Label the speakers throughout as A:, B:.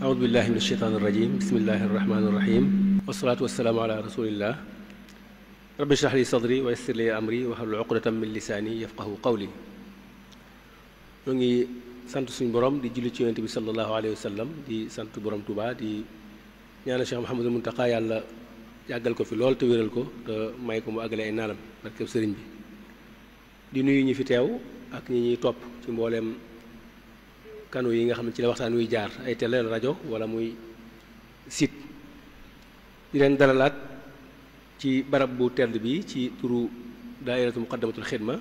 A: aoudu billahi min asheytaan irrajim bismillahi irrahmani irrahim wasalaatu wasalaamu ala rasulillah rabbi shrah li sadri wa yassir li amri wahlul uqdatan min lisaani yafqahu qawli. ñoo ngi sant suñu borom di julli ci yonent bi sallallahu alayhi wa sallam di sant borom Tuuba di ñaanal Cheikh Mouhamadul Muntaqa yàlla yàggal ko fi lool te wéral ko te may ko mu àggale ay naalam barkeb sëriñ bi. di nuyu ñi fi teew ak ñi ñuy topp ci mbooleem kanu yi nga xam ne ci la waxtaan wuy jaar ay télé rajo wala muy site. di leen dalalaat ci barab bu tedd bi ci turu daairatu muqaddamatul xidma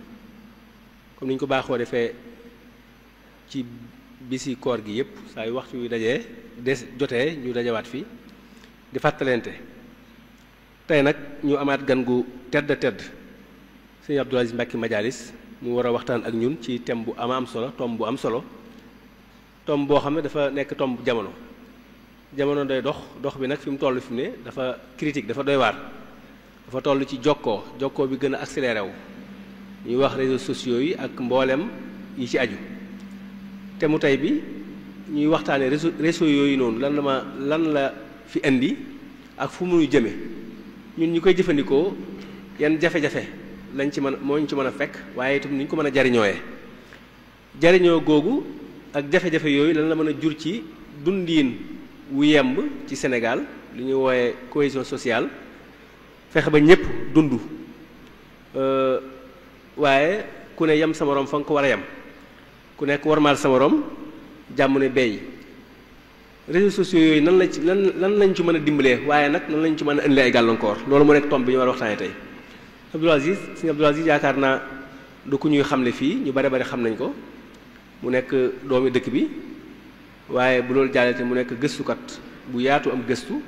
A: comme ni ñu ko baaxoo defee ci bisi koor gi yépp saa yu waxtu yu dajee jotee ñu dajawaat fi di fàttalente. tey nag ñu amaat gan gu tedd sëñ Abdou Aziz Mbacke Majalis mu war a waxtaan ak ñun ci thème bu am solo tomb bu am solo tomb boo xam ne dafa nekk tomb jamono day dox bi nag fi mu toll fi mu ne dafa critique dafa doy waar dafa toll ci jokkoo bi gën a accéléré wu ñuy wax réseaux sociaux yi ak mboolem yi ci aju. te mu tey bi ñuy waxtaanee réseaux yooyu noonu lan la fi indi ak fu mu jëme ñun ñu koy jëfandikoo yan jafe-jafe lañ ci moo ñu ci mën a fekk waaye itam ni ñu ko mën a jariñoo googu ak jafe-jafe yooyu lan la mën a jur ci dundiin wu yemb ci Sénégal li ñuy wooye cohésion sociale fexe ba ñëpp dund waaye ku ne yem sa moroom fa nga ko war a yem ku nekk warmaal sa moroom jàmm ne bey. réseaux sociaux yooyu lan lañ ci mën a dimbalee waaye nag nan lañ ci mën a indi ay gàllankoor loolu mu nekk tomb bi ñu war a waxtaanee tey. sëñ Abdou Aziz yaakaar naa du ku ñuy xamle fii ñu bari xam nañ ko mu nekk doomi dëkk bi waaye bu loolu jàllee te mu nekk gëstukat bu yaatu am gëstu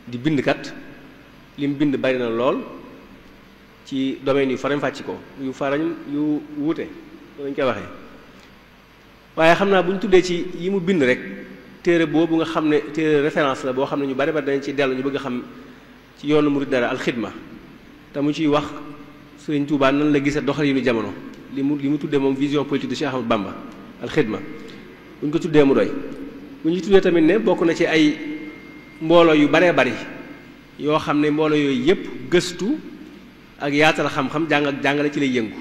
A: di bindkat li mu bind bari na lool ci domaine yu farañ fàcc ko yu wuute lañ koy waxee. waaye xam naa bu ñu tuddee ci yi mu bind rek téere boobu nga xam ne téere référence la boo xam ne ñu bari dañ ci dellu ñu bëgg a xam ci yoonu murid dara alxidma te mu ciy wax Sëriñ Tuubaa nan la gisee doxalinu jamono li mu tuddee moom vision politique de Cheikh Ahmadou Bamba alxidma bu ñu ko tuddee mu doy. bu ñu tuddee tamit ne bokk na ci ay mbooloo yu baree bari yoo xam ne mbooloo yooyu yépp gëstu ak yaatal xam-xam jàng ak jàngale ci lay yëngu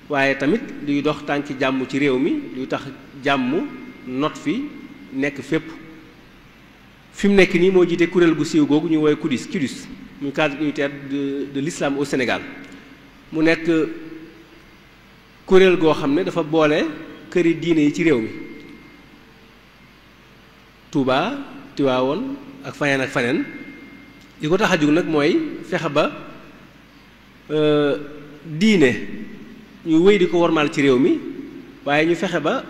A: waaye tamit luy dox tànki jàmm ci réew mi luy tax jàmm not fi nekk fépp. fi mu nekk nii moo jiite kuréel gu siiw googu ñu woowee CUDIS muy cadre unitaire de l'islam au Sénégal mu nekk kuréel goo xam ne dafa boole këri diine yi ci réew mi Touba Tiwaawoon ak faneen li ko tax a jóg nag mooy fexe ba diine ñu wéy di ko wormaal ci réew mi waaye ñu fexe ba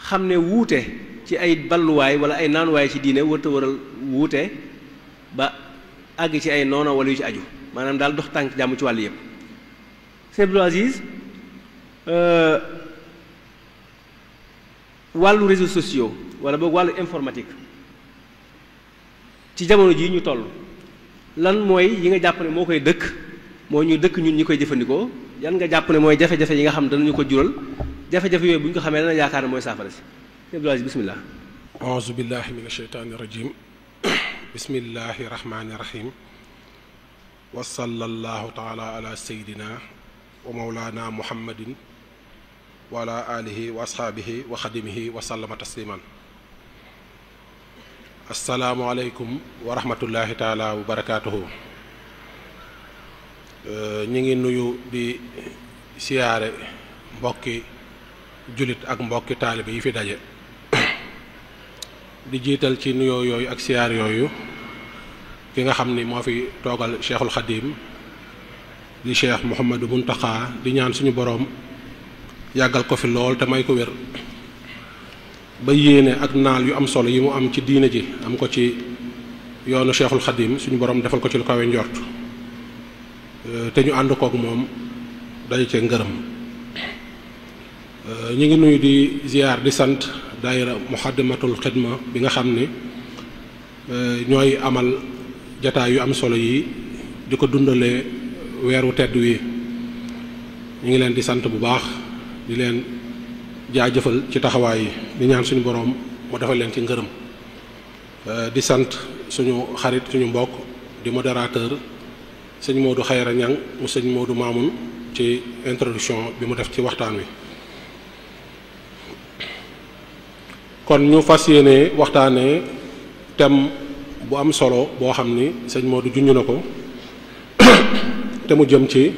A: xam ne wuute ci ay balluwaay wala ay naanuwaay ci diine wërta waral wuute ba àgg ci ay noona wala yu ci aju maanaam daal dox tànk jàmm ci wàll yëpp. Sëñ Abdou Aziz wàllu réseaux sociaux wala boog wàllu informatique ci jamono jii ñu toll lan mooy yi nga jàpp ne moo koy moo ñu dëkk ñun ñi koy jëfandikoo yan nga jàpp ne mooy jafe-jafe yi nga xam danañu ko jural jafe-jafe yooyu bu ñu ko xamee dana yaakaar ne mooy saafara si. Sëñ Abdou Aziz bismillah.
B: auzu billahi min asheytaani rajim bismillahi rahmaani rahim wa sallallahu taala ala sayidina wa mawlana muhammadin wa ala alihi wa ashaabihi wa xadimihi wa sallama tasliman. assalaamu aleykum wa rahmatullahi taala wa barakaatuhu. ñu ngi nuyu di siyaare mbokki julit ak mbokki taalibe yi fi daje di jiital ci nuyoo yooyu ak siyaar yooyu ki nga xam ni moo fi toogal cheikhul xadim di cheikh Mouhamadou Muntaqa di ñaan suñu boroom yàggal ko fi lool te may ko wér ba yéene ak naal yu am solo yi mu am ci diine ji am ko ci yoonu cheikhul xadim suñu boroom defal ko ci lu kawe njort te ñu ànd kook moom daje cee ngërëm. ñu ngi nuyu di ziar di sant daayira muxaddamatul xidma bi nga xam ni ñooy amal jataay yu am solo yi di ko dundalee weeru tedd wi ñu ngi leen di sant bu baax di leen jaajëfal ci taxawaay yi di ñaan suñu boroom mu defal leen ci ngërëm di sant suñu xarit suñu mbokk di modérateur sëñ Modou Khayra Niang mu sëñ Modou Mamoun ci introduction bi mu def ci waxtaan wi. kon ñu fas yéene waxtaanee thème bu am solo boo xam ni sëñ Modou junj na ko te mu jëm ci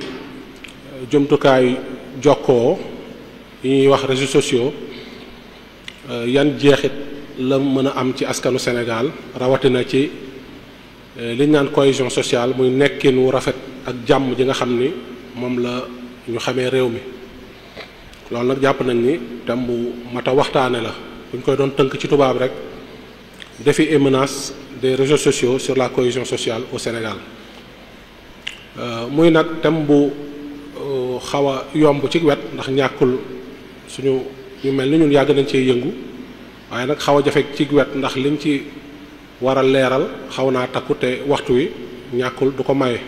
B: jumtukaay jokkoo yi ñuy wax réseaux sociaux yan jeexit la mën a am ci askanu Sénégal rawatina ci liñ naan cohésion sociale muy nekkin wu rafet ak jàmm ji nga xam ni moom la ñu xamee réew mi. loolu nag jàpp nañ ni thème bu mat a waxtaane la bu ñu koy doon tënk ci tubaab rek défis et menaces des réseaux sociaux sur la cohésion sociale au Sénégal. muy nag thème bu xaw a yomb ci wet ndax ñàkkul suñu ñu mel ni ñun yàgg nañ cee yëngu waaye nag xaw a jafe ci wet ndax liñ ci war a leeral xaw naa takku te waxtu wi ñàkkul du ko maye.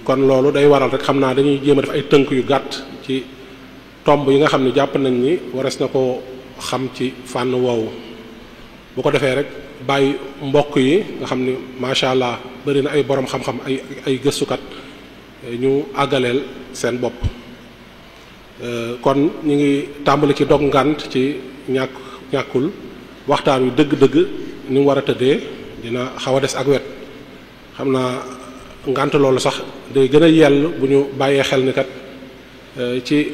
B: kon loolu day waral rek xam naa dañuy jéem a def ay tënk yu gàtt ci tomb yi nga xam ne jàpp nañ ni wares na ko xam ci fànn woowu bu ko defee rek bàyyi mbokk yi nga xam ni macha allah bari na ay borom xam-xam ay gëstukat ñu àggaleel seen bopp. kon ñu ngi tàmbali ci dog ngànt ci ñàkkul waxtaan wi dëgg-dëgg ni mu war a tëddee dina xaw a des ak wet xam naa ngànt loolu sax day gën a yell bu ñu bàyyee xel ni kat ci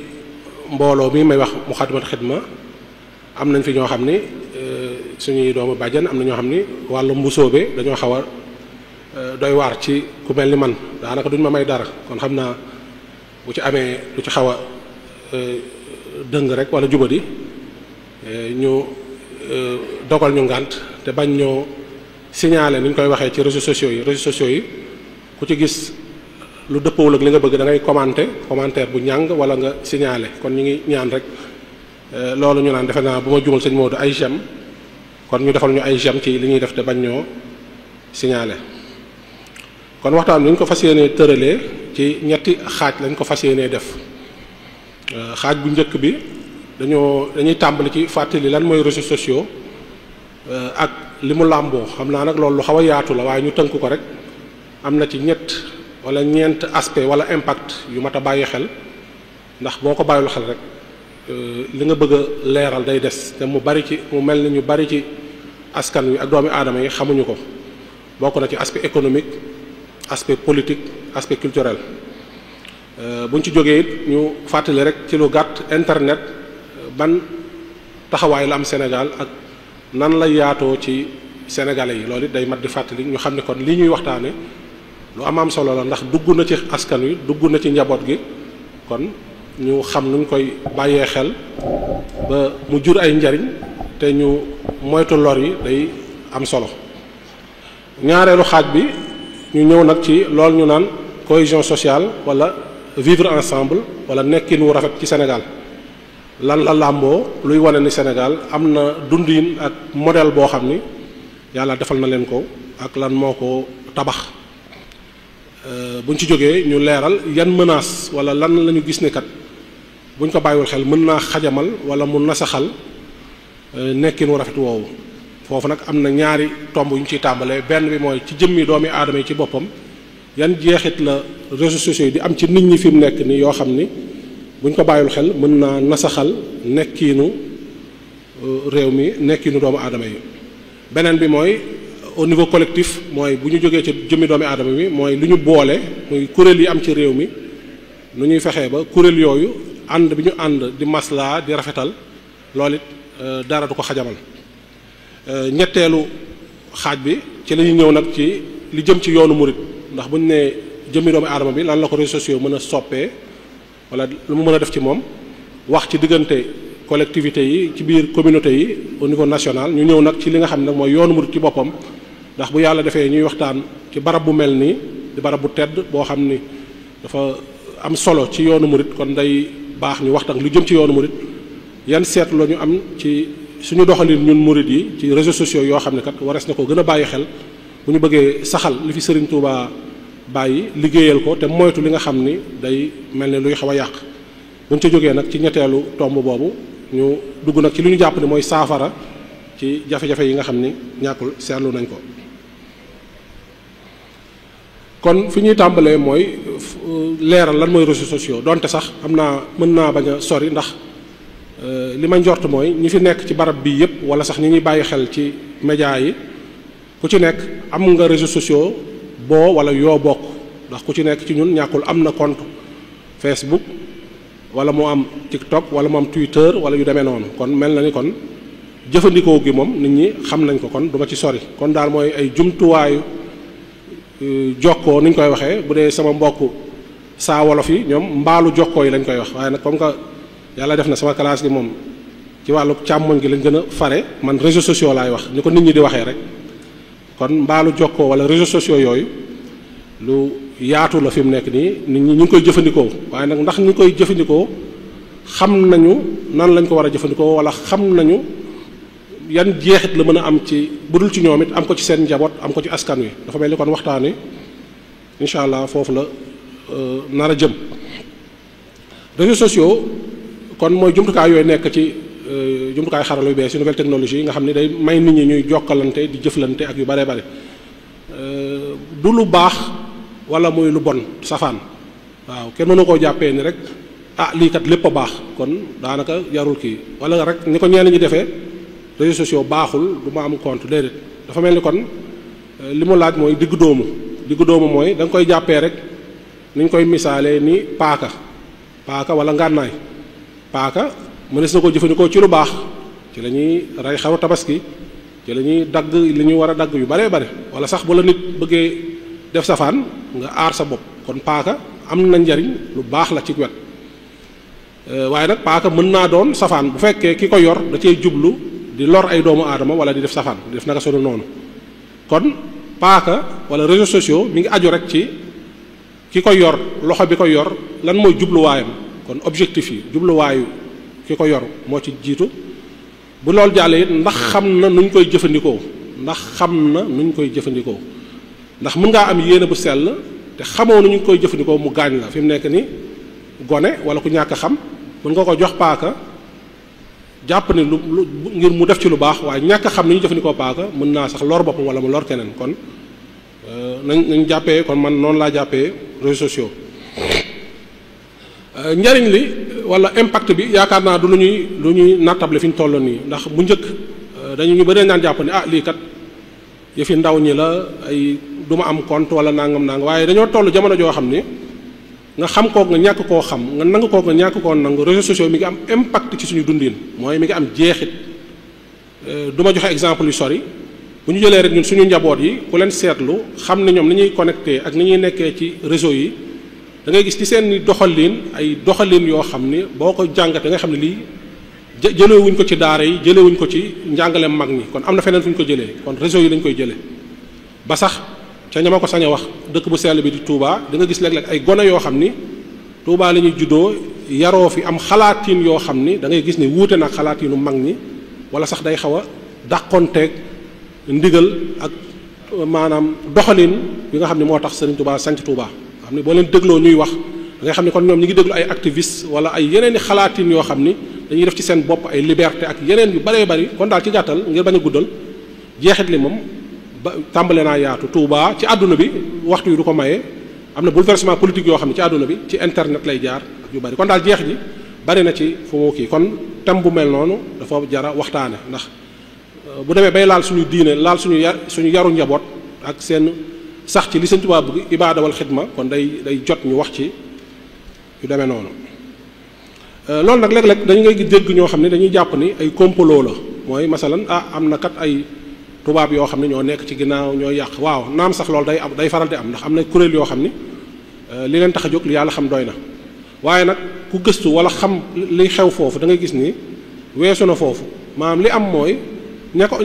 B: mbooloo mi may wax Moukhaddamatoul Khidma am nañ fi ñoo xam ni suñuy doomu bàjjan am na ñoo xam ni wàllu mbusoobe dañoo xaw a doy waar ci ku mel ni man daanaka duñ ma may dara kon xam naa bu ci amee lu ci xaw a dëng rek wala jubadi ñu dogal ñu ngànt te bañ ñoo signaler ni ñu koy waxee ci réseaux sociaux yi ku ci gis lu dëppawul ak li nga bëgg da ngay commentaire bu ñàng wala nga signaler kon ñu ngi ñaan rek loolu ñu naan defe naa bu ma jumal sëñ Modou ay j'aime kon ñu defal ñu ay j'aime ci li ñuy def te bañ ñoo signaler. kon waxtaan bi ñu ko fas yéenee tëralee ci ñetti xaaj lañ ko fas yéenee def xaaj bu njëkk bi dañuy tàmbali ci fàttali lan mooy réseaux sociaux ak li mu làmboo xam naa nag loolu lu xaw a yaatu la waaye ñu tënk ko rek am na ci ñett wala ñeent aspect wala impact yu mat a bàyyi xel ndax boo ko bàyyul xel rek li nga bëgg a leeral day des te mu mel ni ñu bari ci askan wi ak doomi aadama yi xamuñu ko bokk na ci aspect économique aspect politique aspect culturel. buñ ci jógee it ñu fàttali rek ci lu gàtt internet ban taxawaay la am Sénégal ak nan la yaatoo ci sénégalais yi loolu it day mat di fàttali ñu xam ne kon lii ñuy waxtaane lu am solo la ndax dugg na ci askan wi dugg na ci njaboot gi kon ñu xam nuñ koy bàyyee xel ba mu jur ay njariñ te ñu moytu lor yi day am solo. ñaareelu xaaj bi ñu ñëw nag ci loolu ñu naan cohésion sociale wala vivre ensemble wala nekkin wu rafet ci Sénégal lan la làmboo luy wane ni Sénégal am na dundin ak modèle boo xam ni yàlla defal na leen ko ak lan moo ko tabax. buñ ci jógee ñu leeral yan menace wala lan la ñu gis ne kat buñ ko bàyyiwul xel mën naa xajamal wala mu nasaxal nekkin wu rafet woowu. foofu nag am na ñaari tomb yu ñu ciy tàmbalee benn bi mooy ci jëmmi doomi aadama yi ci boppam yan jeexit la réseaux sociaux yi di am ci nit ñi fi mu nekk nii yoo xam ni buñ ko bàyyul xel mën naa nasaxal nekkiinu réew mi nekkiinu doomu aadama yi. beneen bi mooy au niveau collectif mooy bu ñu jógee ci jëmmi doomi aadama bi mooy lu ñu boole muy kuréel yi am ci réew mi nu ñuy fexee ba kuréel yooyu ànd bi ñu ànd di maslaa di rafetal loolu it dara du ko xajamal. ñetteelu xaaj bi ci la ñuy ñëw nag ci li jëm ci yoonu murit ndax bu ñu nee jëmmi doomu aadama bi lan la ko réseaux sociaux mën a soppee wala lu mu mën a def ci moom wax ci diggante collectivités yi ci biir communauté yi au niveau national ñu ñëw nag ci li nga xam ne nag mooy yoonu murit ci boppam ndax bu yàlla defee ñuy waxtaan ci barab bu mel nii di barab bu tedd boo xam ni dafa am solo ci yoonu murit kon day baax ñu waxtaan lu jëm ci yoonu murit yan seetlu la ñu am ci suñu doxalin ñun murit yi ci réseaux sociaux yoo xam ne kat warees na ko gën a bàyyi xel bu ñu bëggee saxal li fi Serigne Touba bàyyi liggéeyal ko te moytu li nga xam ni day mel ne luy xaw a yàq bu ñu ca jógee nag ci ñetteelu tomb boobu ñu dugg nag ci li ñu jàpp ne mooy saafara ci jafe-jafe yi nga xam ni ñàkkul seetlu nañ ko. kon fi ñuy tàmbalee mooy leeral lan mooy réseaux sociaux donte sax mën naa bañ a sori ndax li ma njort mooy ñi fi nekk ci barab bii yépp wala sax ñi ñuy bàyyi xel ci média yi ku ci nekk am nga réseaux sociaux boo wala yoo bokk ndax ku ci nekk ci ñun ñàkkul am na compte Facebook wala mu am TikTok wala mu am Twitter wala yu demee noonu kon mel na ni kon jëfandikoo gi moom nit ñi xam nañ ko kon duma ci sori kon daal mooy ay jumtuwaayu jokkoo ni ñu koy waxee bu dee sama mbokk saa wolof yi ñoom mbaalu jokkoo yi lañ koy wax waaye nag comme que yàlla def na sama classe gi moom ci wàllu càmmoñ gi lañ gën a fare man réseaux sociaux laay wax ni ko nit ñi di waxee rek kon mbaalu jokkoo wala réseaux sociaux yooyu lu yaatu la fi mu nekk nii nit ñi ñu ngi koy jëfandikoo waaye nag ndax ñi koy jëfandikoo xam nañu nan lañ ko war a jëfandikoo wala xam nañu yan jeexit la mën a am ci budul ci ñoom it am ko ci seen njaboot am ko ci askan wi dafa mel ni kon waxtaan wi incha allah foofu la nar a jëm. réseaux sociaux kon mooy jumtukaay yooyu nekk ci jumtukaay xarala yu bees yu nouvelle technologie yi nga xam ne day may nit ñi ñuy jokkalante di jëflante ak yu bare bare du lu baax wala muy lu bon safaan waaw kenn mënu koo jàppee ni rek lii kat lépp a baax kon daanaka jarul kii wala rek ni ko ñenn ñi defee. réseaux sociaux baaxul du ma am compte déedéet dafa mel ni kon li mu laaj mooy diggu doomu mooy da nga koy jàppee rek ni ñu koy misaalee ni paaka wala ngànnaay paaka mënees na ko jëfandikoo ci lu baax ci la ñuy rey xaru tabaski ci la ñuy dagg li ñu war a dagg yu baree bare wala sax bu la nit bëggee def safaan nga aar sa bopp kon paaka am na njariñ lu baax la ci wet waaye nag paaka mën naa doon safaan bu fekkee ki ko yor da cee jublu di lor ay doomu aadama wala di def safaan di def naka sonu noonu kon paaka wala réseaux sociaux mi ngi aju rek ci ki ko yor loxo bi ko yor lan mooy jubluwaayam kon objectif yi jubluwaayu ki ko yor moo ci jiitu bu loolu jàllee it ndax xam na nuñ koy jëfandikoo ndax mën ngaa am yéene bu sell te xamoo nu ñu koy jëfandikoo mu gaañ la fi mu nekk ni gone wala ku ñàkk xam mën nga ko jox paaka jàpp ne lu ngir mu def ci lu baax waaye ñàkk a xam ni ñu jëfandikoo paaka mën naa sax lor boppam wala mu lor keneen kon nañ jàppee kon man noonu laa jàppee réseaux sociaux njariñ li wala impact bi yaakaar naa du lu ñuy nattable fi ñu toll nii ndax bu njëkk ñu bëri naan jàpp ne lii kat yëfi ndaw ñi la ay du ma am compte wala nangam waaye dañoo toll jamono joo xam ni nga xam kook nga ñàkk koo xam nga nangu kook nga ñàkk koo nangu réseaux sociaux mi ngi am impact ci suñu dundin mooy mi ngi am jeexit du ma joxe exemple yu sori bu ñu jëlee rek ñun suñu njaboot yi ku leen seetlu xam ne ñoom ni ñuy connecté ak ni ñuy nekkee ci réseau yi da ngay gis ci seen doxalin ay doxalin yoo xam ni boo ko jàngat da nga xam ne lii jëlewuñ ko ci daara yi jëlewuñ ko ci njàngaleem mag ñi kon am na feneen fu ñu ko jëlee kon réseau yi lañ koy jëlee ba sax ca ña ma ko sañ a wax dëkk bu sell bi di Touba da nga gis léeg-léeg ay gone yoo xam ni Touba la ñuy juddoo yaroo fi am xalaatin yoo xam ni da ngay gis ni wuute nag xalaatinu mag ñi wala sax day xaw a dàqonteeg ndigal ak maanaam doxalin bi nga xam ne moo tax Serigne Touba sanc Touba xam ni boo leen dégloo ñuy wax da ngay xam ni kon ñoom ñi ngi déglu ay activistes wala ay yeneen i xalaatin yoo xam ni dañuy def ci seen bopp ay liberté ak yeneen yu bëree bëri kon daal ci gàttal ngir bañ a guddal jeexit li moom ba tàmbale naa yaatu Touba ci àdduna bi waxtu yi du ko maye am na bouleversement politique yoo xam ne ci àdduna bi ci internet lay jaar ak yu bëri kon daal jeex ji bari na ci fu mu kii kon thème bu mel noonu dafa jara waxtaane ndax bu demee bay laal suñu diine laal suñu yaru njaboot ak seen sax ci li Sëñ Tuubaa bëgg ibaada wal xidma kon day jot ñu wax ci yu demee noonu loolu nag léeg-léeg dañu ngay dégg ñoo xam ne dañuy jàpp ni ay complot la mooy masalan am na kat ay tubaab yoo xam ne ñoo nekk ci ginnaaw ñoo yàq waaw naam sax loolu day faral di am ndax am na kuréel yoo xam ni li leen tax a jóg li yàlla xam doy na waaye nag ku gëstu wala xam li xew foofu da ngay gis ni weesu na foofu maanaam li am mooy ña ko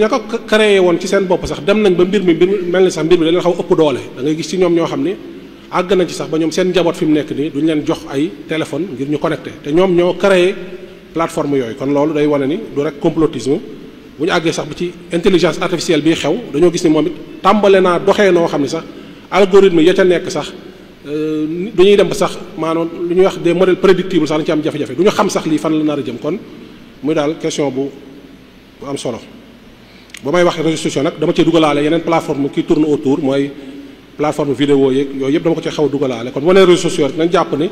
B: créé woon ci seen bopp sax dem nañ ba mbir mi mel ni sax mbir mi da leen xaw ëpp doole da ngay gis ci ñoom ñoo xam ni àgg nañ ci sax ba ñoom seen njaboot fi mu nekk nii duñ leen jox ay téléphone ngir ñu connecté te ñoom ñoo créé plateforme yooyu kon loolu day wane ni du rek complotisme bu ñu àggee sax ba ci intelligence artificielle bii xew dañoo gis ni moom it tàmbale naa doxee noo xam ne sax algorithme ya ca nekk sax dañuy dem ba sax maanaam lu ñuy wax des modèles prédictibles sax dañu ci am jafe-jafe du ñu xam sax lii fan la nar a jëm kon muy daal question bu am solo ba may wax réseaux sociaux nag dama cee dugalaale yeneen plateforme qui tourne autour mooy plateforme vidéo yeeg yooyu yëpp dama ko ci xaw a dugalaale kon wane réseaux sociaux rek nañ jàpp ni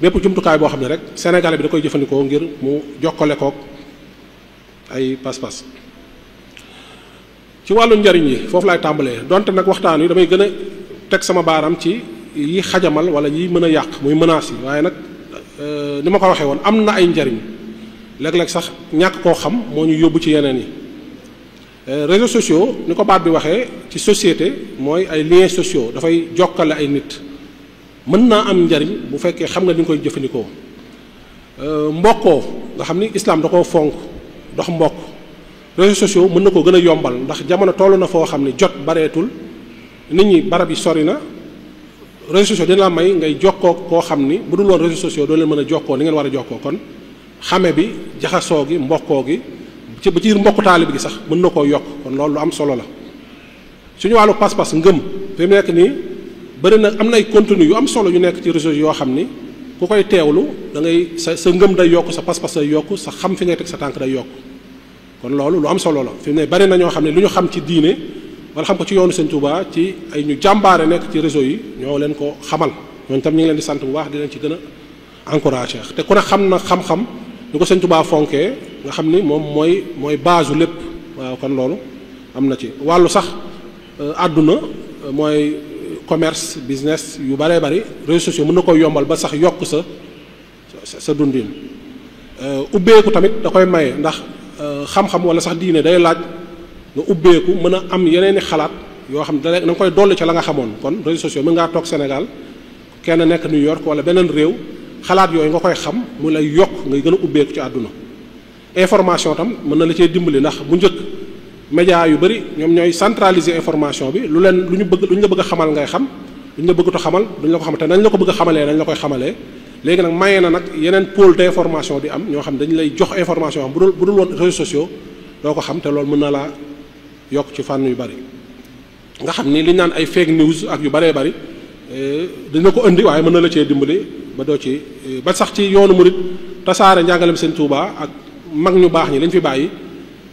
B: bépp jumtukaay boo xam ne rek sénégalais bi da koy jëfandikoo ngir mu jokkale kook ay pas-pas. ci wàllu njariñ yi foofu laay tàmbalee donte nag waxtaan wi damay gën a teg sama baaram ci yi xajamal wala yi mën a yàq muy menaces yi waaye nag ni ma ko waxee woon am na ay njariñ léeg-léeg sax ñàkk koo xam moo ñu yóbbu ci yeneen yi. réseaux sociaux ni ko baat bi waxee ci société mooy ay liens sociaux dafay jokkale ay nit mën naa am njariñ bu fekkee xam nga ni nga koy jëfandikoo mbokkoo nga xam ni islam da koo fonk dox mbokk réseaux sociaux mën na koo gën a yombal ndax jamono toll na foo xam ni jot bareetul nit ñi barab yi sori na réseaux sociaux dina la may ngay jokkoo koo xam ni bu dul woon réseaux sociaux doo leen mën a jokkoo ni ngeen war a jokkoo kon xame bi jaxasoo gi mbokkoo gi ci ba ci mbokku taalib gi sax mën na koo yokk kon loolu lu am solo la suñu wàllu pas-pas ngëm fi mu nekk nii bëri na am na ay contenu yu am solo yu nekk ci réseau yoo xam ni ku koy teewlu da ngay sa ngëm day yokk sa pas-pas day yokk sa xam fi ngay teg sa tànk day yokk kon loolu lu am solo la fi mu ne bëri na ñoo xam ne lu ñu xam ci diine wala xam ko ci yoonu Sëñ Tuubaa ci ay ñu jàmbaare nekk ci réseau yi ñoo leen ko xamal ñooñu tam ñu ngi leen di sant bu baax di leen ci gën a encouragé te ku ne xam na xam-xam ñu ko Sëñ Tuubaa fonkee nga xam ni moom mooy base u lépp waaw kon loolu am na ci wàllu sax àdduna mooy commerce business yu bëree bëri réseaux sociaux mën na koy yombal ba sax yokk sa dundin ubbeeku tamit da koy maye ndax xam-xam wala sax diine day laaj nga ubbeeku mën a am yeneen i xalaat yoo xam ne da nga koy dolli ca la nga xamoon kon réseaux sociaux mën ngaa toog Sénégal kenn nekk New York wala beneen réew xalaat yooyu nga koy xam mu lay yokk ngay gën a ubbeeku ci àdduna information tam mën na la cee dimbali ndax bu njëkk média yu bëri ñoom ñooy centraliser information bi lu ñu la bëgg a xamal ngay xam lu ñu la bëggut a xamal duñ la ko xamal te nañ la ko bëgg a xamalee nañ la koy xamalee léegi nag maye na nag yeneen pôle d'information di am ñoo xam dañu lay jox information xam bu dul woon réseaux sociaux doo ko xam te loolu mën na laa yokk ci fànn yu bëri nga xam ni li ñu naan ay fake news ak yu bëree bëri dina ko indi waaye mën na la cee dimbali ba doo ci ba sax ci yoonu murit tasaare njàngalem Sëñ Tuubaa ak mag ñu baax ñi lañ fi bàyyi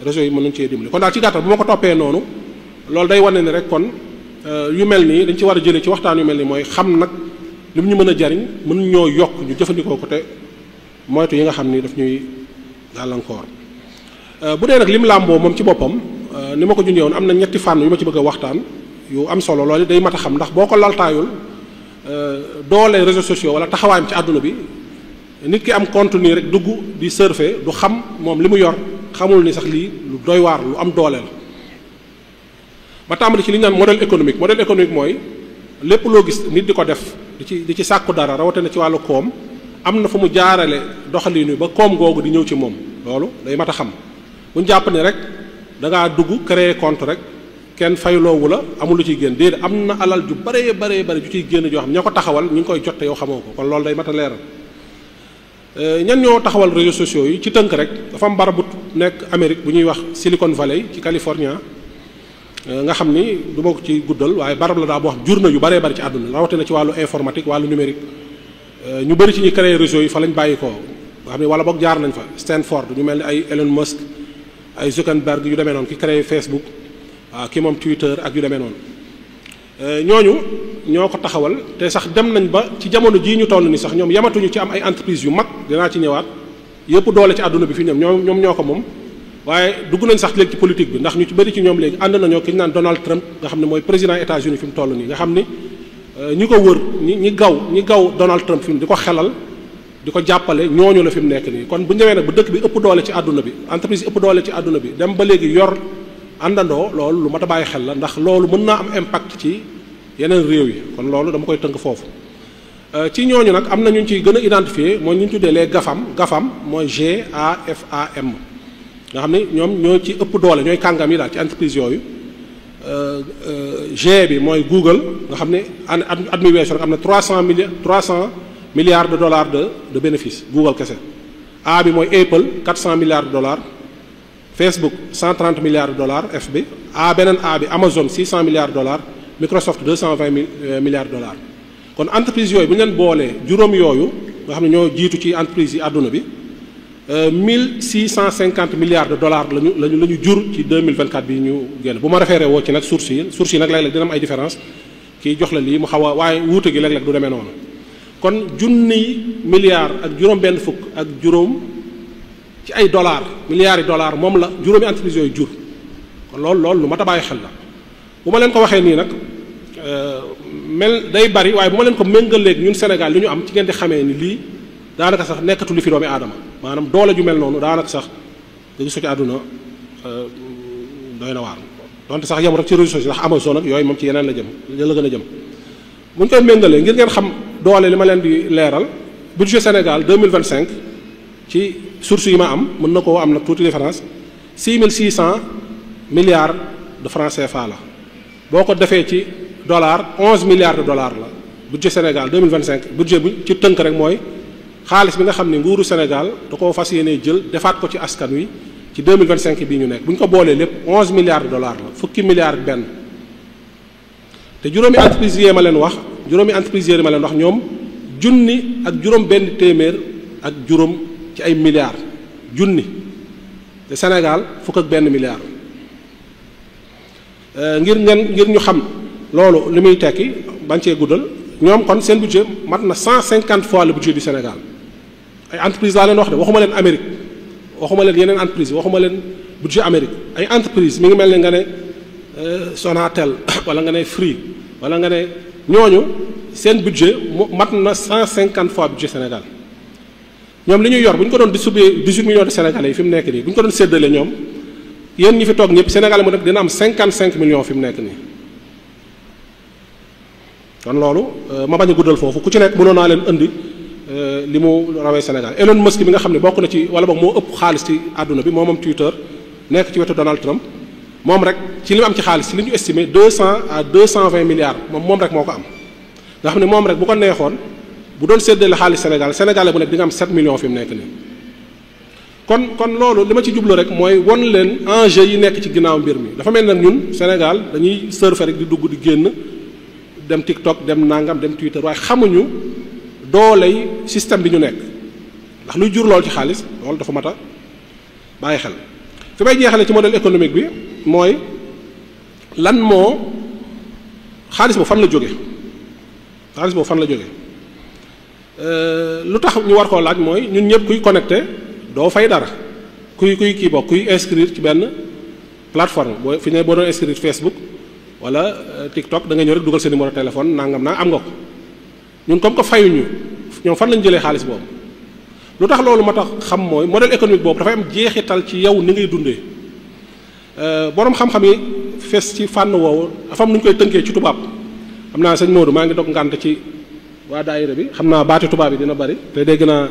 B: réseau yi mën nañu cee dimbali kon daal ci gàttal bu ma ko toppee noonu loolu day wane ni rek kon yu mel nii dañ ci war a jëlee ci waxtaan yu mel nii mooy xam nag li mu ñu mën a jariñ mën ñoo yokk ñu jëfandikoo ko te moytu yi nga xam ni daf ñuy gàllankoor bu dee nag lim làmboo moom ci boppam ni ma ko junjee woon am na ñetti fànn yu ma ci bëgg a waxtaan yu am solo loolu day mat a xam ndax boo ko laltaayul doole réseaux sociaux wala taxawaayam ci àdduna bi nit ki am contenu rek dugg di surfer du xam moom li mu yor xamul ni sax lii lu doy waar lu am doole la ba tàmbali ci li ñu naan modèle économique mooy lépp loo gis nit di ko def di ci sàkku dara rawatina ci wàllu koom am na fu mu jaarale doxalin ba koom googu di ñëw ci moom loolu day mat a xam bu ñu jàpp ni rek da ngaa dugg créer compte rek kenn fayloowu la amul lu ciy génn déedéet am na alal ju baree ju ciy génn joo xam ñoo ko taxawal ñu ngi koy jot te yow xamoo ko kon loolu day mat a leeral ñan ñoo taxawal réseaux sociaux yi ci tënk rek dafa am barab bu nekk Amérique bu ñuy wax Silicon Valley ci California nga xam ni du ma ko ci guddal waaye barab la daa boo xam jur na yu baree bari ci àdduna rawatina ci wàllu informatique wàllu numérique ñu bëri ci ñi créer réseau yi fa lañ bàyyi ko nga xam ne wala boog jaar nañ fa Stanford ñu mel ni ay Elon Musk ay Zuckerberg yu demee noonu ki créé Facebook waaw ki moom Twitter ak yu demee noonu ñooñu ñoo ko taxawal te sax dem nañ ba ci jamono jii ñu toll ni sax ñoom yamatuñu ci am ay entreprise yu mag dinaa ci ñëwaat yëpp doole ci àdduna bi fi ñoom ñoo ko moom waaye dugg nañ sax léegi ci politique bi ndax ñu ci bëri ci ñoom léegi ànd nañoo ki ñu naan Donald Trump nga xam ne mooy président États-Unis fi mu toll nii nga xam ni ñi ko wër ñi gaw Donald Trump fi mu di ko xelal di ko jàppale ñooñu la fi mu nekk nii kon bu ñëwee nag bu dëkk bi ëpp doole ci àdduna bi entreprise ëpp doole ci àdduna bi dem ba léegi yor àndandoo loolu lu mat a bàyyi xel la ndax loolu mën naa am impact ci yeneen réew yi kon loolu dama koy tënk foofu ci ñooñu nag am na ñu ciy gën a identifier mooy ñu tuddee les GAFAM mooy GAFAM nga xam ne ñoom ñoo ci ëpp doole ñooy kàngam yi daal ci entreprise yooyu G bi mooy Google nga xam ne at mi weesu rek am na 300 milliards de dollars de bénéfice Google kese A bi mooy Apple 400 milliards de dollars Facebook 130 milliards de dollars F bi beneen A bi Amazon 600 milliards de dollars Microsoft 220 milliards de dollars kon entreprise yooyu bu ñu leen boolee juróom yooyu nga xam ne ñoo jiitu ci entreprise yi àdduna bi 1650 milliards de dollars lañu jur ci 2024 bi ñu génn bu ma référé woo ci nag source yi nag léeg-léeg dina am ay différence kii jox la lii mu xaw a waaye wuute gi léeg-léeg du demee noonu kon junniy milliards ak juróom-benn fukk ak juróom ci ay dollars milliards yi dollars moom la juróomi entreprise yooyu jur kon loolu lu mat a bàyyi xel la bu ma leen ko waxee nii nag mel day bari waaye bu ma leen ko méngaleeg ñun Sénégal li ñu am ci ngeen di xamee ni lii daanaka sax nekkatu li fi doomi aadama maanaam doole ju mel noonu daanaka sax nga gis ko ci àdduna doy na waar donte sax yem rek ci réseaux sociaux ndax Amazon ak yooyu moom ci yeneen la gën a jëm bu ñu koy méngalee ngir ngeen xam doole li ma leen di leeral budget Sénégal 2025 ci source yi ma am mën na koo am nag tuuti différence 6600 milliards de francs CFA la boo ko defee ci dollar 11 milliards de dollars la budget Sénégal 2025 budget bu ci tënk rek mooy xaalis bi nga xam ne nguuru Sénégal da koo fas yéenee jël defaat ko ci askan wi ci 2025 bii ñu nekk bu ñu ko boolee lépp 11 milliards de dollars la fukki milliards ak benn te juróomi entreprise yi ma leen wax ñoom junni ak juróom benn téeméer ak juróom ci ay milliards junni te Sénégal fukk ak benn milliard ngir ñu xam loolu li muy tekki bañ cee guddal ñoom kon seen budget mat na 150 fois le budget du Sénégal ay entreprise laa leen wax de waxuma leen Amérique waxuma leen yeneen entreprise waxuma leen budget Amérique ay entreprise mi ngi mel ne nga ne Sonatel wala nga ne Free wala nga ne ñooñu seen budget mat na 150 fois budget Sénégal ñoom li ñuy yor bu ñu ko doon distribuer 18 millions de Sénégalais yi fi mu nekk nii bu ñu ko doon séddale ñoom yéen ñi fi toog ñëpp Sénégal mu nekk dina am 55 millions fi mu nekk nii kon loolu ma bañ a guddal foofu ku ci nekk mënoon naa leen indi li mu rawee Sénégal Elon Musk bi nga xam ne bokk na ci wala boog moo ëpp xaalis ci àdduna bi moom Twitter nekk ci wetu Donald Trump moom rek ci li mu am ci xaalis ci li ñu estimé 200 à 220 milliards moom rek moo ko am nga xam ne moom rek bu ko neexoon bu doon séddale xaalis Sénégalais bu nekk di nga am 7 millions fi mu nekk nii kon loolu li ma ci jublu rek mooy won leen enjeu yi nekk ci ginnaaw mbir mi dafa mel nag ñun Sénégal dañuy surfer rek di dugg di génn dem TikTok dem nangam dem Twitter waaye xamuñu dooley système bi ñu nekk ndax luy jur lool ci xaalis loolu dafa mat a bàyyi xel fi may jeexale ci modèle économique bi mooy lan moo xaalis boobu fan la jóge lu tax ñu war koo laaj mooy ñun ñëpp kuy connecté doo fay dara kuy kii bokk kuy inscrire ci benn plateforme boo fi ne boo doon inscrire Facebook wala TikTok da nga ñëw rek dugal sa numéro téléphone nangam naa am nga ko ñun comme que fayuñu ñoom fan lañu jëlee xaalis boobu lu tax loolu ma tax xam mooy modèle économique boobu dafay am jeexital ci yow ni ngay dundee boroom xam-xam yi fees ci fànn woowu dafa am nu ñu koy tënkee ci tubaab xam naa sëñ Modou maa ngi dog ngànt ci waa daayira bi xam naa baati tubaab yi dina bari te dégg naa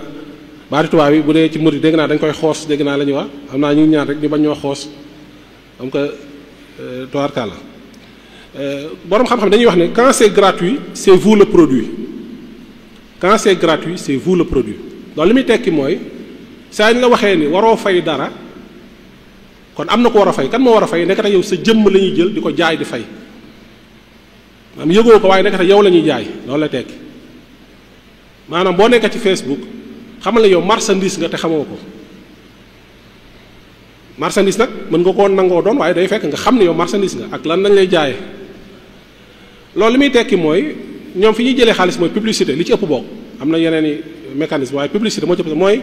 B: baati tubaab yi bu dee ci murid dégg naa dañ koy xoos dégg naa la ñuy wax xam naa ñu ngi ñaan rek ñu bañ ñoo xoos comme que toarkala boroom xam-xam dañuy wax ne quand c'est gratuit c'est vous le produit quand c'est gratuit c'est vous le produit loolu li muy tekki mooy saa ñu la waxee ni waroo fay dara kon am na ko war a fay kan moo war a fay nekkata yow sa jëmm la ñuy jël di ko jaay di fay maanaam yëgoo ko waaye nekkata yow la ñuy jaay loolu la tekki maanaam boo nekk ci Facebook xamal ne yow marchandise nga te xamoo ko marchandise nag mën nga koo nangoo doon waaye day fekk nga xam ne yow marchandise nga ak lan lañ lay jaayee loolu li muy tekki mooy ñoom fi ñuy jëlee xaalis mooy publicité li ci ëpp bokk am na yeneen i mécanisme waaye publicité moo ci ëpp mooy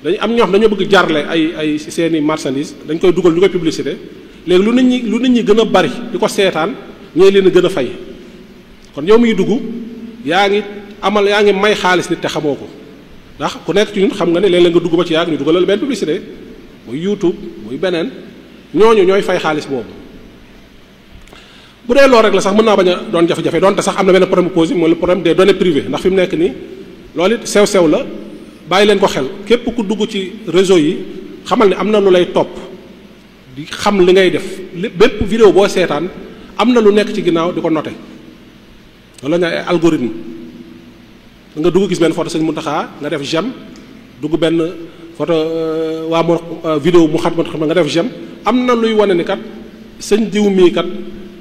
B: dañu am ñoo xam dañoo bëgg jarle ay seeni marchandise dañ koy dugal ñu koy publicité léegi lu nit ñi gën a bari di ko seetaan ñooy leen a gën a fay kon yow miy dugg yaa ngi may xaalis nit te xamoo ko ndax ku nekk ci ñun xam nga ne léeg-léeg nga dugg ba ci yàgg ñu dugalal benn publicité muy YouTube muy beneen ñooñu ñooy fay xaalis boobu bu dee loolu rek la sax mën naa bañ a doon jafe-jafe donte sax am na benn problème posé mooy le problème des données privées ndax fi mu nekk nii loolu it sew-sew la bàyyi leen ko xel képp ku dugg ci réseau yi xamal ne am na lu lay topp di xam li ngay def bépp vidéo boo seetaan am na lu nekk ci ginnaaw di ko noté loolu la ñu ay algorithme nga dugg gis benn photo sëñ Mountakha nga def j'aime dugg benn photo waa mo vidéo mu xat nga def j'aime am na luy wane ni kat sëñ diw mii kat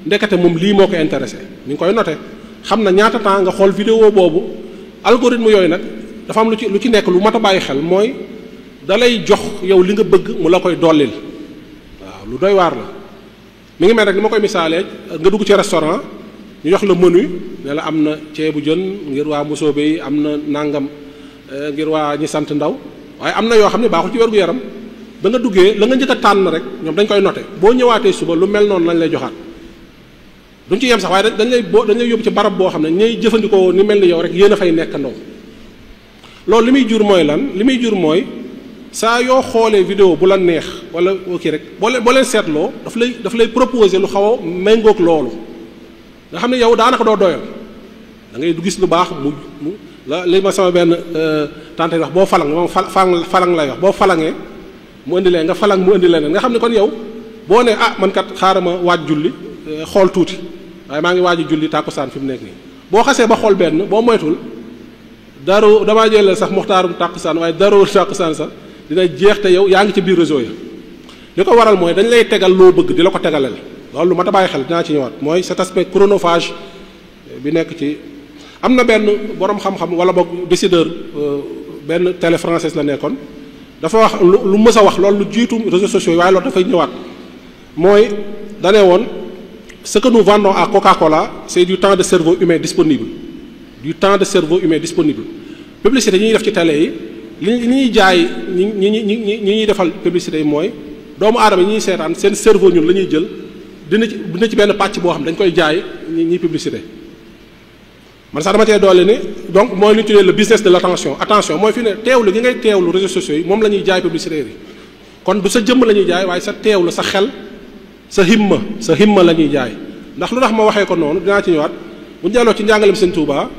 B: ndekete moom lii moo ko intéressé mi ngi koy noté xam na ñaata temps nga xool vidéo boobu algorithme yooyu nag dafa am lu ci nekk lu mat a bàyyi xel mooy da lay jox yow li nga bëgg mu la koy dollil waaw lu doy waar la mi ngi mel rek ni ma koy misaalee nga dugg ci restaurant ñu jox la menu ne la am na ceebu jën ngir waa mbosoobe yi am na nangam ngir waa ñi sant ndaw waaye am na yoo xam ne baaxul ci wér gu yaram ba nga duggee la nga njëkk a tànn rek ñoom dañ koy noté boo ñëwaatee suba lu mel noonu lañ lay joxaat duñ ci yem sax waaye dañ lay yóbbu ci barab boo xam ne ñay jëfandikoo ni mel ni yow rek yéen a fay nekkandoo loolu li muy jur mooy lan li muy jur mooy saa yoo xoolee vidéo bu la neex wala ok rek boo leen seetloo daf lay proposer lu xaw a méngoog loolu nga xam ne yow daanaka doo doyal da ngay du gis lu baax mu la li ma sama benn tante wax boo falang moom falang lay wax boo falangee mu indi leen nga falang mu indi leneen nga xam ne kon yow boo ne ah man kat xaaral ma waaj julli xool tuuti waaye maa ngi waaj julli tàkkusaan fi mu nekk nii boo xasee ba xool benn boo moytul daru damaa jëlal sax muxtaarum tàkkusaan waaye daru tàkkusaan sax dina jeex te yow yaa ngi ci biir réseau ya li ko waral mooy dañ lay tegal loo bëgg di la ko tegalal loolu lu ma ta bàyyi xel dinaa ci ñëwaat mooy cet aspect chronophage bi nekk ci am na benn borom xam-xam wala boog décideur benn télé française la nekkoon dafa wax lu mës a wax loolu lu jiitu réseaux sociaux yi waaye loolu dafay ñëwaat mooy danee woon ce que nous vendons à Coca-Cola c'est du temps de cerveau humain disponible du temps de cerveau humain disponible publicité yi ñuy def ci télé yi li ñuy jaay ñi ñuy defal publicité yi mooy doomu aadama yi ñuy seetaan seen cerveau ñun la ñuy jël dina ci benn pàcc boo xam dañ koy jaay ñi publicité man sax dama tee doole ni donc mooy lu ñu tuddee le business de l'attention attention mooy fi ne teewlu gi ngay teewlu réseaux sociaux yi moom la ñuy jaay publicitaires yi kon du sa jëmm la ñuy jaay waaye sa teewlu sa xel sa himma la ñuy jaay ndax lu tax ma waxee ko noonu dinaa ci ñëwaat bu ñu delloo ci njàngalem Sëñ Tuubaa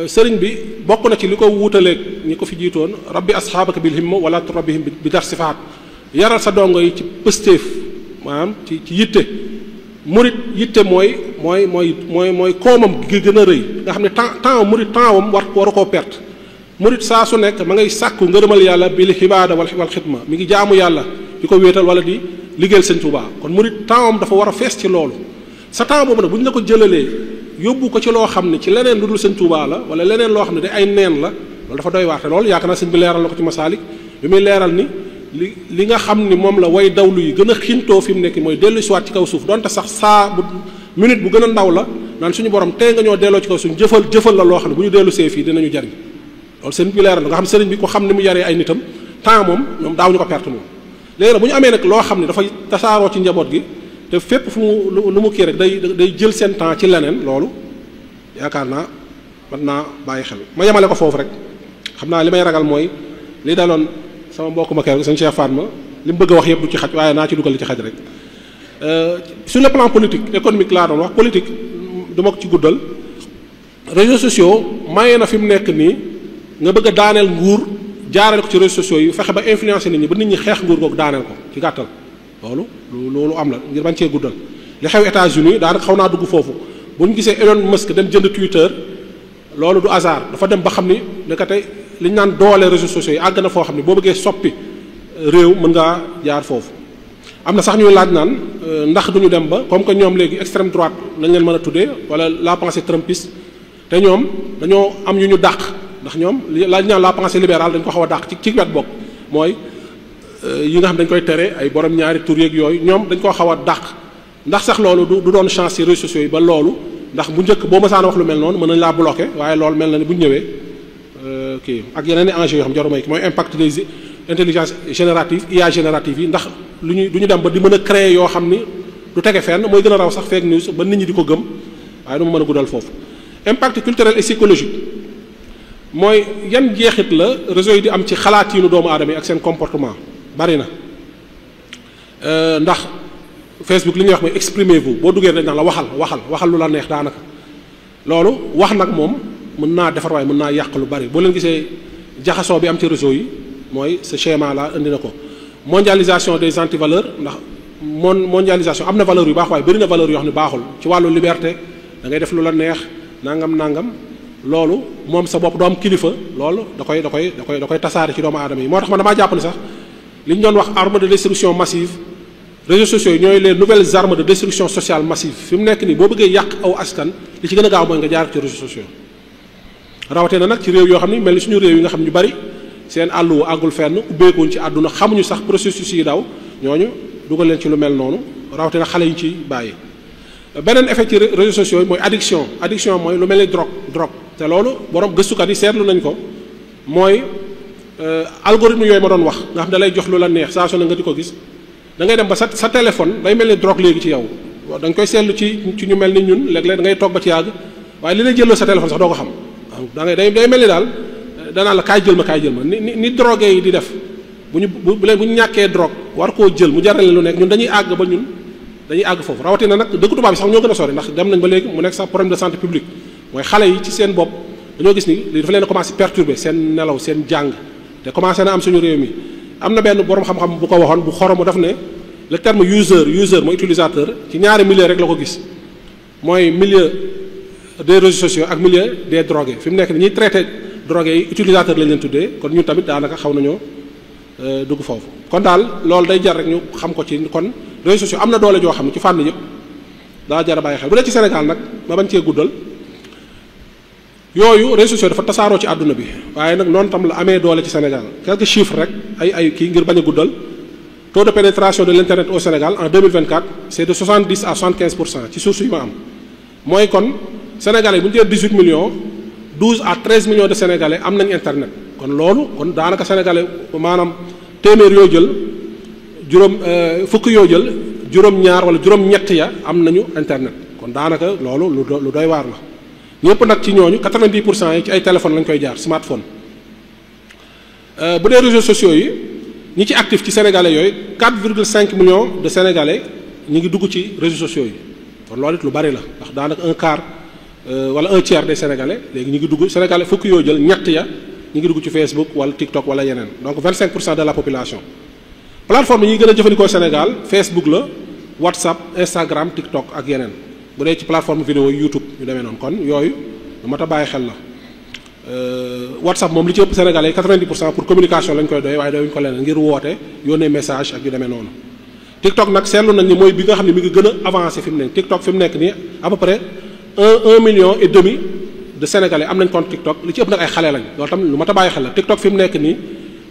B: sëriñ bi bokk na ci li ko wuutaleeg ñi ko fi jiitoon rabbi asxaabaka bil himma wala turabbihim bi dar sifaat yaral sa dongo yi ci pëstéef maanaam ci yitte murit yitte mooy koomam gi gën a rëy nga xam ne temps murit temps wam waru koo perte murit saa su nekk ma ngay sàkku ngërëmal yàlla bil xibaada wal xidma mi ngi jaamu yàlla di ko wéetal wala di liggéeyal Sëñ Tuubaa kon murit temps wam dafa war a fees ci loolu sa temps boobu nag bu ñu la ko jëlalee yóbbu ko ci loo xam ne ci leneen lu dul Sëñ Tuubaa la wala leneen loo xam ne day ay neen la loolu dafa doy waar te loolu yaakaar naa sëñ bi leeral la ko ci masaalik bi muy leeral ni li nga xam ni moom la way dawlu yi gën a xintoo fi mu nekk mooy dellu siwaat ci kaw suuf donte sax saa bu minute bu gën a ndaw la naan suñu borom tey nga ñoo delloo ci kaw suuf jëfal la loo xam ne bu ñu dellu see fii dinañu jariñ loolu sëñ bi leeral nga xam sëriñ bi ko xam ni mu yaree ay nitam temps moom ñoom daawuñu ko perte moom léegi nag bu ñu amee nag loo xam ne dafay tasaaroo ci njaboot gi te fépp fu mu lu mu kii rek day jël seen temps ci leneen loolu yaakaar naa mën naa bàyyi xel ma yemale ko foofu rek xam naa li may ragal mooy li daloon sama mbokk ma kër sëñ Cheikh Fatma li mu bëgg a wax yëpp du ci xaj waaye naa ci dugal li ci xaj rek sur le plan politique économique laa doon wax politique duma ko ci guddal réseaux sociaux maye na fi mu nekk nii nga bëgg a daaneel nguur jaarale ko ci réseaux sociaux yi fexe ba influencer nit ñi ba nit ñi xeex nguur googu daaneel ko ci gàttal loolu am la ngir bañ cee guddal li xew États-Unis daanaka xaw naa dugg foofu bu ñu gisee Elon Musk dem jënd Twitter loolu du hasard dafa dem ba xam ni naka tey li ñu naan doole réseaux sociaux yi àgg na foo xam ne boo bëggee soppi réew mën ngaa jaar foofu am na sax ñuy laaj naan ndax duñu dem ba comme que ñoom léegi extrême droite lañ leen mën a tuddee wala la pensée trumpiste te ñoom dañoo am yu ñu dàq ndax ñoom laaj naan la pensée libérale dañ ko xaw a dàq ci wet bokk mooy yi nga xam dañ koy tere ay borom ñaari tur yeeg yooyu ñoom dañ koo xaw a dàq ndax sax loolu du doon chance ci réseaux sociaux yi ba loolu ndax bu njëkk boo mësaan wax lu mel noonu mën nañ laa bloqué waaye loolu mel na ni bu ñu ñëwee kii ak yeneen i enjeux yoo xam jarumay ki mooy impact des intelligence générative IA générative yi ndax du ñu dem ba di mën a créer yoo xam ni du tege fenn mooy gën a raw sax fake news ba nit ñi di ko gëm waaye du ma mën a guddal foofu impact culturel et psychologique mooy yan jeexit la réseau yi di am ci xalaatiinu doomu aadama yi ak seen comportement bari na ndax Facebook li ñuy wax mooy exprimez-vous boo duggee dañ naan la waxal lu la neex daanaka loolu wax nag moom mën naa defar waaye mën naa yàq lu bari boo leen gisee jaxasoo bi am ci réseau yi mooy ce schéma là indi na ko mondialisation des antivaleurs ndax mondialisation am na valeur yu baax waaye bëri na valeur yoo xam ne baaxul ci wàllu liberté da ngay def lu la neex nangam loolu moom sa bopp doo am kilifa loolu da koy tasaare ci doomu aadama yi moo tax man damaa jàpp ni sax li ñu doon wax arme de destruction massive réseaux sociaux yi ñooy les nouvelles armes de destruction sociale massive fi mu nekk nii boo bëggee yàq aw askan li ci gën a gaaw mooy nga jaar ci réseaux sociaux rawatee na nag ci réew yoo xam ne mel ni suñu réew yi nga xam ñu bari seen àlluwa àggul fenn ubbeekuñ ci àdduna xamuñu sax processus yi daw ñooñu dugal leen ci lu mel noonu rawatina xale yi ci bàyyi. beneen effet ci réseaux sociaux yi mooy addiction mooy lu mel ni drogue te loolu borom gëstukat yi seetlu nañ ko mooy algorithme yooyu ma doon wax nga xam da lay jox lu la neex saa su ne nga di ko gis da ngay dem ba sa téléphone day mel ni drogue léegi ci yow da nga koy seetlu ci ñu mel ni ñun léeg-léeg da ngay toog ba ci yàgg waaye li lay jëloo sa téléphone sax doo ko xam da ngay day mel ni daal danaa la kaay jël ma ni drogue yi di def bu ñu ñàkkee drogue war koo jël mu jaral lu nekk ñun dañuy àgg foofu rawatina nag dëkk tubaab bi sax ñoo gën a sori ndax dem nañ ba léegi mu nekk sax problème de santé publique mooy xale yi ci seen bopp dañoo gis ni lii dafa leen a commencé perturber seen nelaw seen jàng te commencé na am suñu réew mi am na benn borom xam-xam bu ko waxoon bu xoromu daf ne le terme user mooy utilisateur ci ñaari milieu rek la ko gis mooy milieu des réseaux sociaux ak milieu des drogués fi mu nekk ni ñuy traité drogués yi utilisateur lañ leen tuddee kon ñun tamit daanaka xaw nañoo dugg foofu kon daal loolu day jar rek ñu xam ko ci kon réseaux sociaux am na doole joo xam ne ci fànn yëpp daa jar a bàyyi xel bu dee ci Sénégal nag ma bañ cee guddal yooyu réseaux sociaux dafa tasaaroo ci àdduna bi waaye nag noonu tam la amee doole ci Sénégal quelques chiffres rek ay kii ngir bañ a guddal taux de pénétration de l'internet au Sénégal en 2024 c'est de 70 à 75% ci source yu ma am mooy kon sénégalais bu ñu jëlee 18 millions 12 à 13 millions de sénégalais am nañ internet kon loolu kon daanaka sénégalais maanaam téeméer yoo jël fukk yoo jël juróom-ñaar wala juróom-ñett ya am nañu internet kon daanaka loolu lu doy waar la ñëpp nag ci ñooñu 90% yi ci ay téléphone lañ koy jaar smartphone bu dee réseaux sociaux yi ñi ci actif ci sénégalais yooyu 4,5 millions de sénégalais ñi ngi dugg ci réseaux sociaux yi kon loolu it lu bari la ndax daanaka un quart wala un tiers des sénégalais léegi ñi ngi dugg sénégalais fukk yoo jël ñett ya ñi ngi dugg ci Facebook wala TikTok wala yeneen donc 25% de la population. plateforme yi ñuy gën a jëfandikoo Sénégal Facebook la WhatsApp Instagram TikTok ak yeneen bu dee ci plateforme vidéo YouTube ñu demee noonu kon yooyu lu mat a bàyyi xel la WhatsApp moom li ci ëpp Sénégalais 90% pour communication lañ koy doy waaye doyuñu ko leneen ngir woote yónnee message ak yu demee noonu. TikTok nag seetlu nañ ni mooy bi nga xam ne mi ngi gën a avancé fi mu nekk TikTok fi mu nekk nii à peu près 1,5 million de Sénégalais am nañ compte TikTok li ci ëpp nag ay xale lañ loolu tam lu mat a bàyyi xel la TikTok fi mu nekk nii.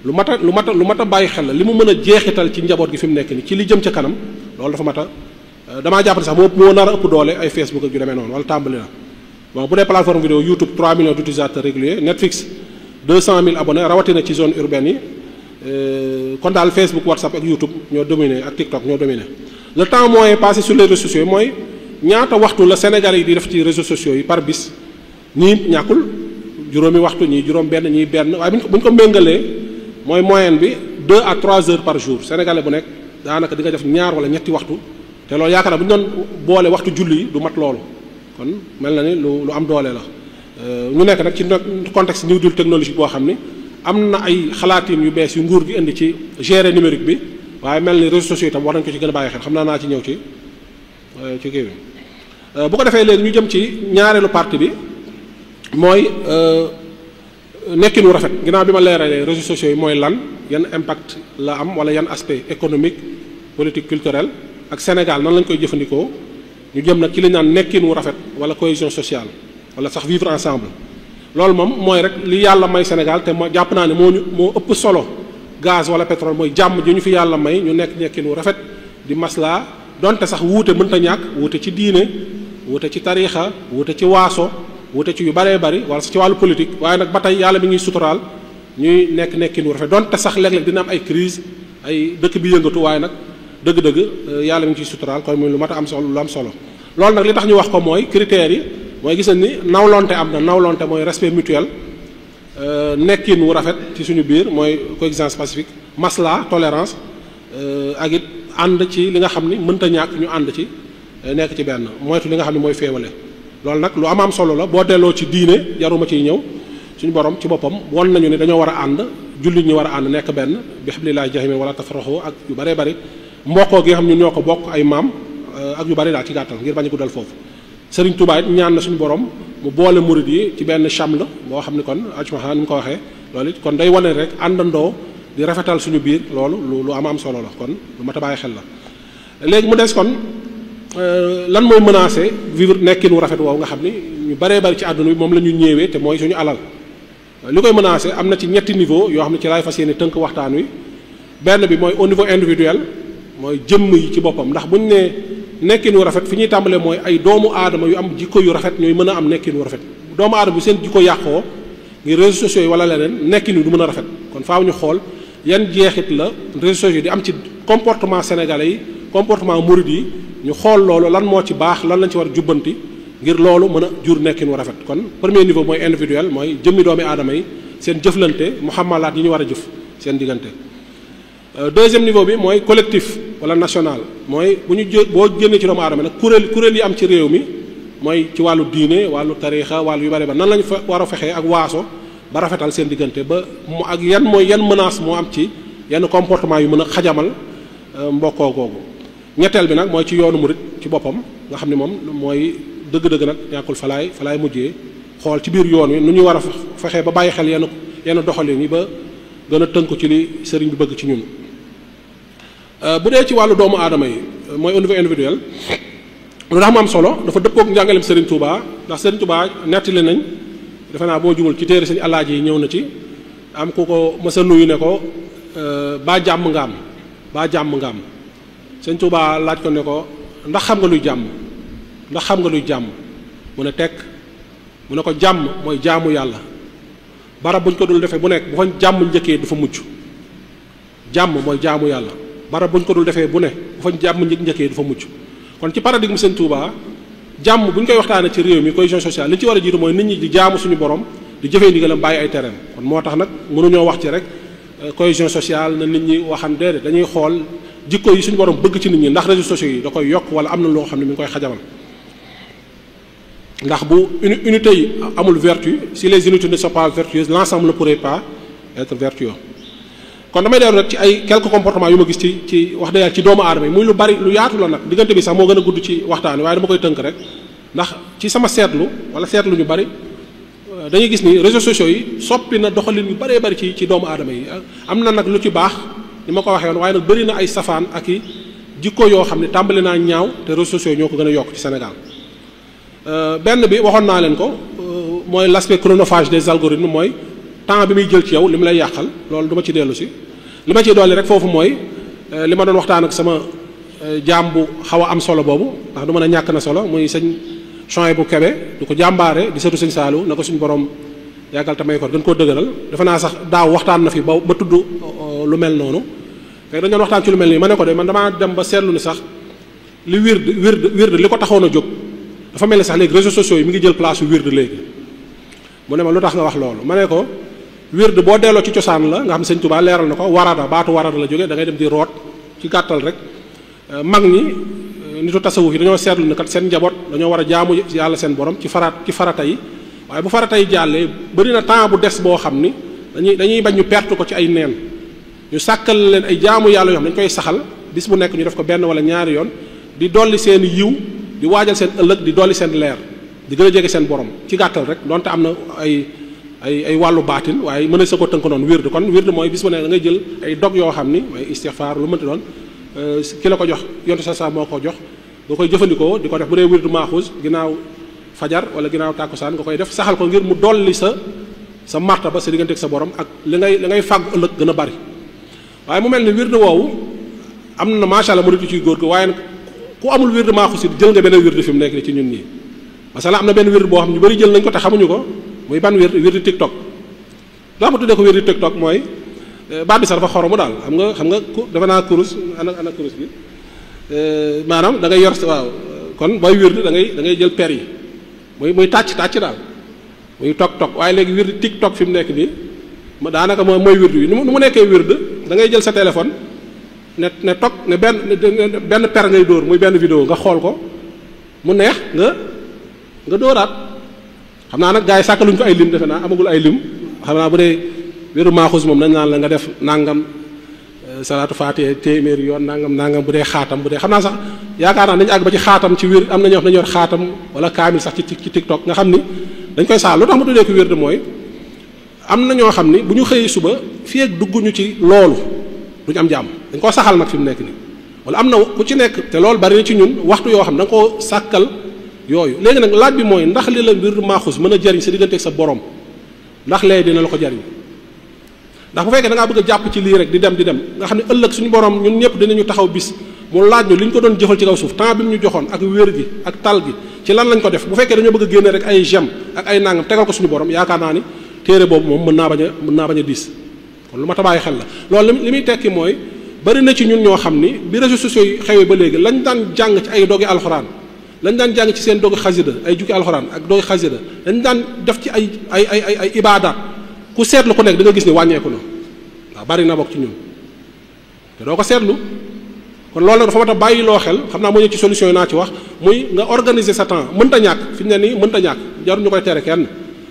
B: lu mat a bàyyi xel la li mu mën a jeexital ci njaboot gi fi mu nekk nii ci li jëm ca kanam loolu dafa mat a damaa jàpp ne sax moo nar a ëpp doole ay Facebook ak yu demee noonu wala tàmbali na bon bu dee plateforme vidéo YouTube 3 millions d'utilisateurs réguliers Netflix 200 000 abonnés rawatina ci zone urbaine yi kon daal Facebook WhatsApp ak YouTube ñoo dominé ak TikTok ñoo dominé le temps moyen passé sur les réseaux sociaux yi mooy ñaata waxtu la Sénégalais yi di def ci réseaux sociaux yi par bis ñii ñàkkul juróomi waxtu ñii juróom benn ñii benn waaye bu ñu ko méngalee mooy moyenne bi 2 à 3 heures par jour sénégalais bu nekk daanaka di nga def ñaar wala ñetti waxtu te loolu yaakaar naa bu ñu doon boole waxtu julli yi du mat loolu kon mel na ni lu am doole la ñu nekk nag ci contexte new deal technologique boo xam ni am na ay xalaatin yu bees yu nguur gi indi ci gérer numérique bi waaye mel ni réseaux sociaux itam war nañu ko ci gën a bàyyi xel xam naa ci ñëw ci kii bi bu ko defee léegi ñu jëm ci ñaareelu partie bi mooy nekkin wu rafet ginnaaw bi ma leeralee réseaux sociaux yi mooy lan yan impact la am wala yan aspect économique politique culturel ak Sénégal nan lañ koy jëfandikoo ñu jëm nag ci li ñu naan nekkin wu rafet wala cohésion sociale wala sax vivre ensemble loolu moom mooy rek li yàlla may Sénégal te ma jàpp naa ne moo ëpp solo gaz wala pétrole mooy jàmm ji ñu fi yàlla may ñu nekk nekkin wu rafet di maslaa donte sax wuute mënta ñàkk wuute ci diine wuute ci tariixa wuute ci waaso wuute ci yu baree bari wala ci wàllu politique waaye nag ba tey yàlla mi ngi suturaal ñuy nekkin wu rafet donte sax léeg-léeg dina am ay crise ay dëkk bi yëngatu waaye nag dëgg-dëgg yàlla mi ngi ciy suturaal kon muy lu mat a am solo lu am solo loolu nag li tax ñu wax ko mooy critères yi mooy gis nañ ni nawlonte am na nawlonte mooy respect mutuel nekkin wu rafet ci suñu biir mooy coexistence pacifique masla tolérance ak it ànd ci li nga xam ni mënta ñàkk ñu ànd ci nekk ci benn moytu li nga xam ne mooy féewale loolu nag lu am solo la boo delloo ci diine jaruma ciy ñëw suñu borom ci boppam won nañu ne dañoo war a ànd jullit ñi war a ànd nekk benn bi hablillahi jahimi wala tafraxu ak yu baree bari mbokkoo gi nga xam ñun ñoo ko bokk ay maam ak yu bari daal ci gàttal ngir bañ a guddal foofu Sëriñ Tuubaa it ñaan na suñu borom mu boole murid yi ci benn chamle boo xam ni kon ajmaha ni mu ko waxee loolu it kon day wane rek àndandoo di rafetal suñu biir loolu lu am solo la kon lu mat a bàyyi xel la léegi mu des kon lan mooy menacé vivre nekkin wu rafet woowu nga xam ni ñu baree bari ci àdduna bi moom la ñu ñëwee te mooy suñu alal li koy menacé am na ci ñetti niveau yoo xam ne ci laay fas yéene tënk waxtaan wi. benn bi mooy au niveau individuel mooy jëmm yi ci boppam ndax buñ ne nekkin wu rafet fi ñuy tàmbalee mooy ay doomu aadama yu am jikko yu rafet ñooy mën a am nekkin wu rafet doomu aadama bu seen jikko yàqoo ngir réseaux sociaux yi wala leneen nekkin wi du mën a rafet kon faaw ñu xool yan jeexit la réseaux sociaux yi di am ci comportement sénégalais yi comportement murid yi ñu xool loolu lan moo ci baax lan lañ ci war a jubbanti ngir loolu mën a jur nekkin wu rafet kon premier niveau mooy individuel mooy jëmmi doomi aadama yi seen jëflante muhammalaat yi ñu war a jëf seen diggante. Deuxième niveau bi mooy collectif wala national mooy bu ñu boo génnee ci doomu aadama nag kuréel yi am ci réew mi mooy ci wàllu diine wàllu tariixa wàllu yu bari ba nan lañu fa war a fexee ak waaso ba rafetal seen diggante ba mu ak yan menace moo am ci yenn comportement yu mën a xajamal mbokkoo googu. ñetteel bi nag mooy ci yoonu murit ci boppam nga xam ne moom mooy dëgg-dëgg nag ñàkkul falaay mujjee xool ci biir yoon wi nu ñu war a fexee ba bàyyi xel yenn doxalin yi ba gën a tënku ci li sëriñ bi bëgg ci ñun. bu dee ci wàllu doomu aadama yi mooy au niveau individuel lu tax mu am solo dafa dëppook njàngaleem Serigne Touba ndax Serigne Touba nettali nañ defe naa boo jumul ci téere sëñ Alaaji yi ñëw na ci am ku ko mës a nuyu ne ko baa jàmm nga am sëñ Touba laaj ko ne ko ndax xam nga luy jàmm mu ne tekk mu ne ko jàmm mooy jaamu yàlla barab buñ ko dul defee bu nekk bu fa jàmm njëkkee du fa mujj jàmm mooy jaamu yàlla barab buñ ko dul defee bu ne bu fa jàmm njëkkee du fa mucc kon ci paradigme Sëñ Touba jàmm bu ñu koy waxtaanee ci réew mi cohésion sociale li ci war a jiitu mooy nit ñi di jaamu suñu borom di jëfee ndigalam bàyyi ay tereem kon moo tax nag mënuñoo wax ci rek cohésion sociale na nit ñi waxan déedéet dañuy xool jikko yi suñu borom bëgg ci nit ñi ndax réseaux sociaux yi da koy yokk wala am na loo xam ne mi ngi koy xajamal ndax bu unité yi amul vertu si les unités ne sont pas vertueuses l'ensemble ne pourrait pas être vertueux kon damay dellu rek ci ay quelques comportements yu ma gis ci wax dëgg yàlla ci doomu aadama yi muy lu bari lu yaatu la nag diggante bi sax moo gën a gudd ci waxtaan waaye dama koy tënk rek ndax ci sama seetlu wala seetlu ñu bari dañuy gis ni réseaux sociaux yi soppi na doxalin yu bëree bëri ci doomu aadama yi am na nag lu ci baax ni ma ko waxee woon waaye nag bëri na ay safaan ak i jikko yoo xam ne tàmbali naa ñaaw te réseaux sociaux yi ñoo ko gën a yokk ci Sénégal benn bi waxoon naa leen ko mooy l'aspect chronophage des algorithmes mooy temps bi muy jël ci yow li mu lay yàqal loolu du ma ci dellu si li ma ciy dolli rek foofu mooy li ma doon waxtaan ak sama jaam bu xaw a am solo boobu ndax du mën a ñàkk na solo muy sëñ Chouaïb bu Kébé du ko jàmbaare di sëtu sëñ Saalu na ko suñu borom yàggal te may ko gën koo dëgëral defe naa sax daaw waxtaan na fi ba tudd lu mel noonu fekk dañu doon waxtaan ci lu mel nii ma ne ko de man damaa dem ba seetlu ni sax li wird li ko taxoon a jóg dafa mel ni sax léegi réseaux sociaux yi mi ngi jël place yu wird léegi mu ne ma lu tax nga wax loolu ma ne ko wird boo delloo ci cosaan la nga xam sëñ Tuubaa leeral na ko warada baatu warada la jógee da ngay dem di root ci gàttal rek mag ñi nitu tasawuf yi dañoo seetlu ne kat seen njaboot dañoo war a jaamu yàlla seen borom ci farata yi waaye bu farata yi jàllee bëri na temps bu des boo xam ni dañuy bañ ñu perte ko ci ay neen ñu sàkkal leen ay jaamu yàlla yoo xam dañ koy saxal bis bu nekk ñu def ko benn wala ñaari yoon di dolli seen yiw di waajal seen ëllëg di dolli seen leer di gën a jege seen borom ci gàttal rek donte am na ay wàllu baatin waaye mën a sa ko tënk noonu wird kon wird mooy bis bu ne da ngay jël ay dog yoo xam ni ay istixfaar lu mënti doon ki la ko jox yonte sa moo ko jox nga koy jëfandikoo di ko def bu dee wirdu maaxuus ginnaaw fajar wala ginnaaw tàkkusaan nga koy def saxal ko ngir mu dolli sa martaba sa diggante ak sa borom ak li ngay fàggu ëllëg gën a bari waaye mu mel ni wird woowu am na macha allah mu nit ciy góor ko waaye nag ku amul wird maaxuus it jël nga beneen wird fi mu nekk ni ci ñun ñii masala am na benn wird boo xam ñu bari jël nañ ko te xamuñu ko muy ban wird TikTok laa ma tuddee ko wird TikTok mooy baat bi sax dafa xoromu daal xam nga dafa naa kurus ana kurus bi maanaam da ngay yor waaw kon booy wird da ngay jël per yi muy tàcc daal muy tok waaye léegi wird TikTok fi mu nekk nii daanaka mooy wird wi nu mu nekkee wird da ngay jël sa téléphone ne tok ne benn per ngay dóor muy benn vidéo nga xool ko mu neex nga dóoraat xam naa nag gars yi sàkkaluñ ko ay lim defe naa amagul ay lim xam naa bu dee wéru maaxus moom nañ naan la nga def nangam salaatu faatiha téeméeri yoon nangam bu dee xaatam bu dee xam naa sax yaakaar naa dañu àgg ba ci xaatam ci wér am na ñoo xam ne dañu yor xaatam wala kaamil sax ci TikTok nga xam ni dañ koy saal lu tax ma tuddee ko wér de mooy am na ñoo xam ni bu ñu xëyee suba fii ak dugguñu ci loolu duñu am jàmm dañ koo saxal nag fi mu nekk nii wala am na ku ci nekk te loolu bari na ci ñun waxtu yoo xam da nga koo sàkkal yooyu léegi nag laaj bi mooy ndax li la wér maaxus mën a jariñ sa diggante ak sa borom ndax lee dina la ko jariñ ndax bu fekkee da ngaa bëgg a jàpp ci lii rek di dem nga xam ne ëllëg suñu borom ñun ñëpp dinañu taxaw bis mu laaj ñu li ñu ko doon jëfal ci kaw suuf temps bi mu ñu joxoon ak wér gi ak tal gi ci lan lañ ko def bu fekkee dañoo bëgg a génne rek ay gem ak ay nangam tegal ko suñu borom yaakaar naa ni téere boobu moom mën naa bañ a diis kon lu ma tabaay xel la loolu li muy tekki mooy bari na ci ñun ñoo xam ni bi réseaux sociaux yi xewee ba léegi lañ daan jàng ci ay dogi alxuraan lañ daan jàng ci seen dogi xasida ay jukki alxuraan ak dogi xasida lañ daan def ci ay ibaadaat ku seetlu ku nekk da nga gis ni wàññeeku na waaw bari na bokk ci ñun te doo ko seetlu kon loolu nag dafa mat a bàyyi loo xel xam naa moo ñëw ci solution yi naa ci wax muy nga organiser sa temps mënta ñàkk fi ñu ne nii mënta ñàkk jarul ñu koy tere kenn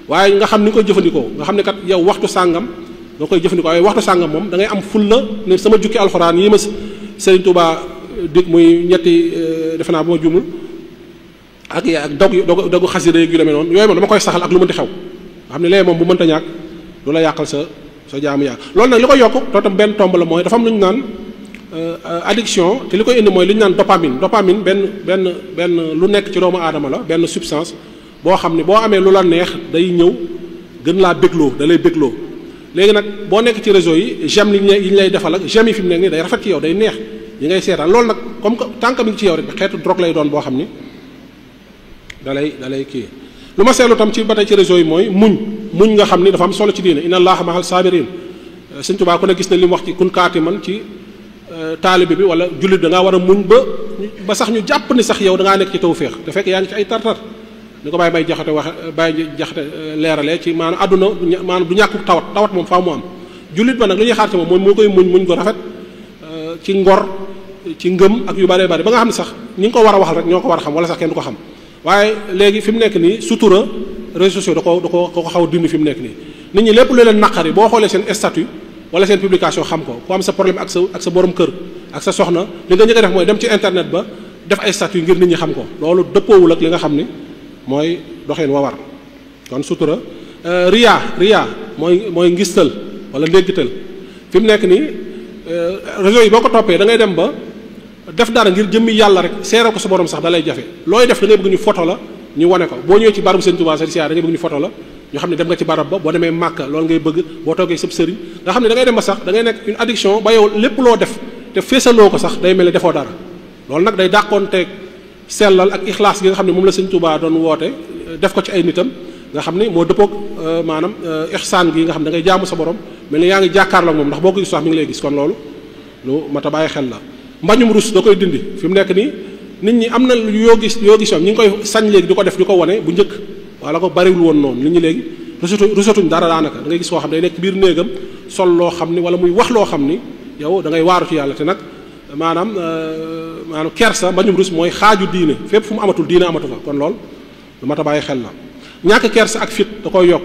B: waaye nga xam ni nga koy jëfandikoo nga xam ne kat yow waxtu sàngam nga koy jëfandikoo waaye waxtu sàngam moom da ngay am ful la ne sama jukki alxuraan yi ma Sëriñ Tuubaa dig muy ñetti defe naa ba ma jumul ak dogu xasida yu demee noonu yooyu moom dama koy saxal ak lu mënti xew nga xam ne léegi moom bu mënta ñàkk du la yàqal sa jaamu yaa loolu nag li ko yokk tootam benn tomb la mooy dafa am lu ñu naan addiction te li koy indi mooy li ñu naan dopamine benn lu nekk ci doomu aadama la benn substance boo xam ne boo amee lu la neex day ñëw gën laa bégloo da lay bégloo léegi nag boo nekk ci réseau yi j'aime yi ñu lay defal ak j'aime yi fi mu nekk nii day rafet ci yow day neex yi ngay seetaan loolu nag comme que tànk mi ngi ci yow rek xeetu drogue lay doon boo xam ni da lay kii lu ma seetlu tam ci ba tey ci réseau yi mooy muñ nga xam ni dafa am solo ci diine inna allaha mahal sabirin Sëñ Tuubaa ku ne gis na li mu wax ci kun kaati man ci taalibe bi wala jullit da ngaa war a muñ ba sax ñu jàpp ni sax yow da ngaa nekk ci tawféex te fekk yaa ngi ci ay tartar ni ko bàyyi jaxate leeralee ci maanaam àdduna maanaam du ñàkku tawat moom faaw mu am jullit ba nag lu ñuy xaar ci moom moo koy muñ ko rafet ci ngor ci ngëm ak yu bëree bëri ba nga xam ne sax ñi ngi ko war a waxal rek ñoo ko war a xam wala sax kenn du ko xam waaye léegi fi mu nekk nii sutura réseaux sociaux da ko xaw a dindi fi mu nekk nii nit ñi lépp lu leen naqari boo xoolee seen statut wala seen publication xam ko ku am sa problème ak sa borom kër ak sa soxna li nga njëkk a def mooy dem ci internet ba def ay statut ngir nit ñi xam ko loolu dëppoowul ak li nga xam ni mooy doxeen wa war kon sutura riya mooy ngistal wala ndéggital fi mu nekk nii réseau yi boo ko toppee da ngay dem ba def dara ngir jëmmi yàlla rek seeral ko sa borom sax da lay jafe looy def da ngay bëgg ñu photo la ñu wane ko boo ñëwee ci barabu Sëriñ Tuubaa sa siyaar da ngay bëgg ñu photo la ñu xam ne dem nga ci barab ba boo demee Màkka loolu ngay bëgg boo toogee sëb sëriñ nga xam ne da ngay dem ba sax da ngay nekk une addiction ba yow lépp loo def te feesaloo ko sax day mel ne defoo dara loolu nag day dàqoonteeg sellal ak ixlaas gi nga xam ne moom la Sëriñ Tuubaa doon woote def ko ci ay nitam nga xam ne moo dëppoog maanaam ixsaan gi nga xam ne da ngay jaamu sa borom mel ni yaa ngi jàkkaarloo moom ndax boo ko gis sax mi ngi lay gis kon loolu lu mat a bàyyi xel la mbañum rus da koy dindi fi mu nekk nii nit ñi am na yoo gis ñoom ñi ngi koy sañ léegi di ko def di ko wane bu njëkk wala ko bariwul woon noonu nit ñi léegi rusatuñ dara daanaka da ngay gis koo xam ne day nekk biir néegam sol loo xam ni wala muy wax loo xam ni yow da ngay waaru ci yàlla te nag maanaam kersa mbañum rus mooy xaaju diine fépp fu mu amatul diine amatu fa kon lool lu mat a bàyyi xel la ñàkk kersa ak fit da koy yokk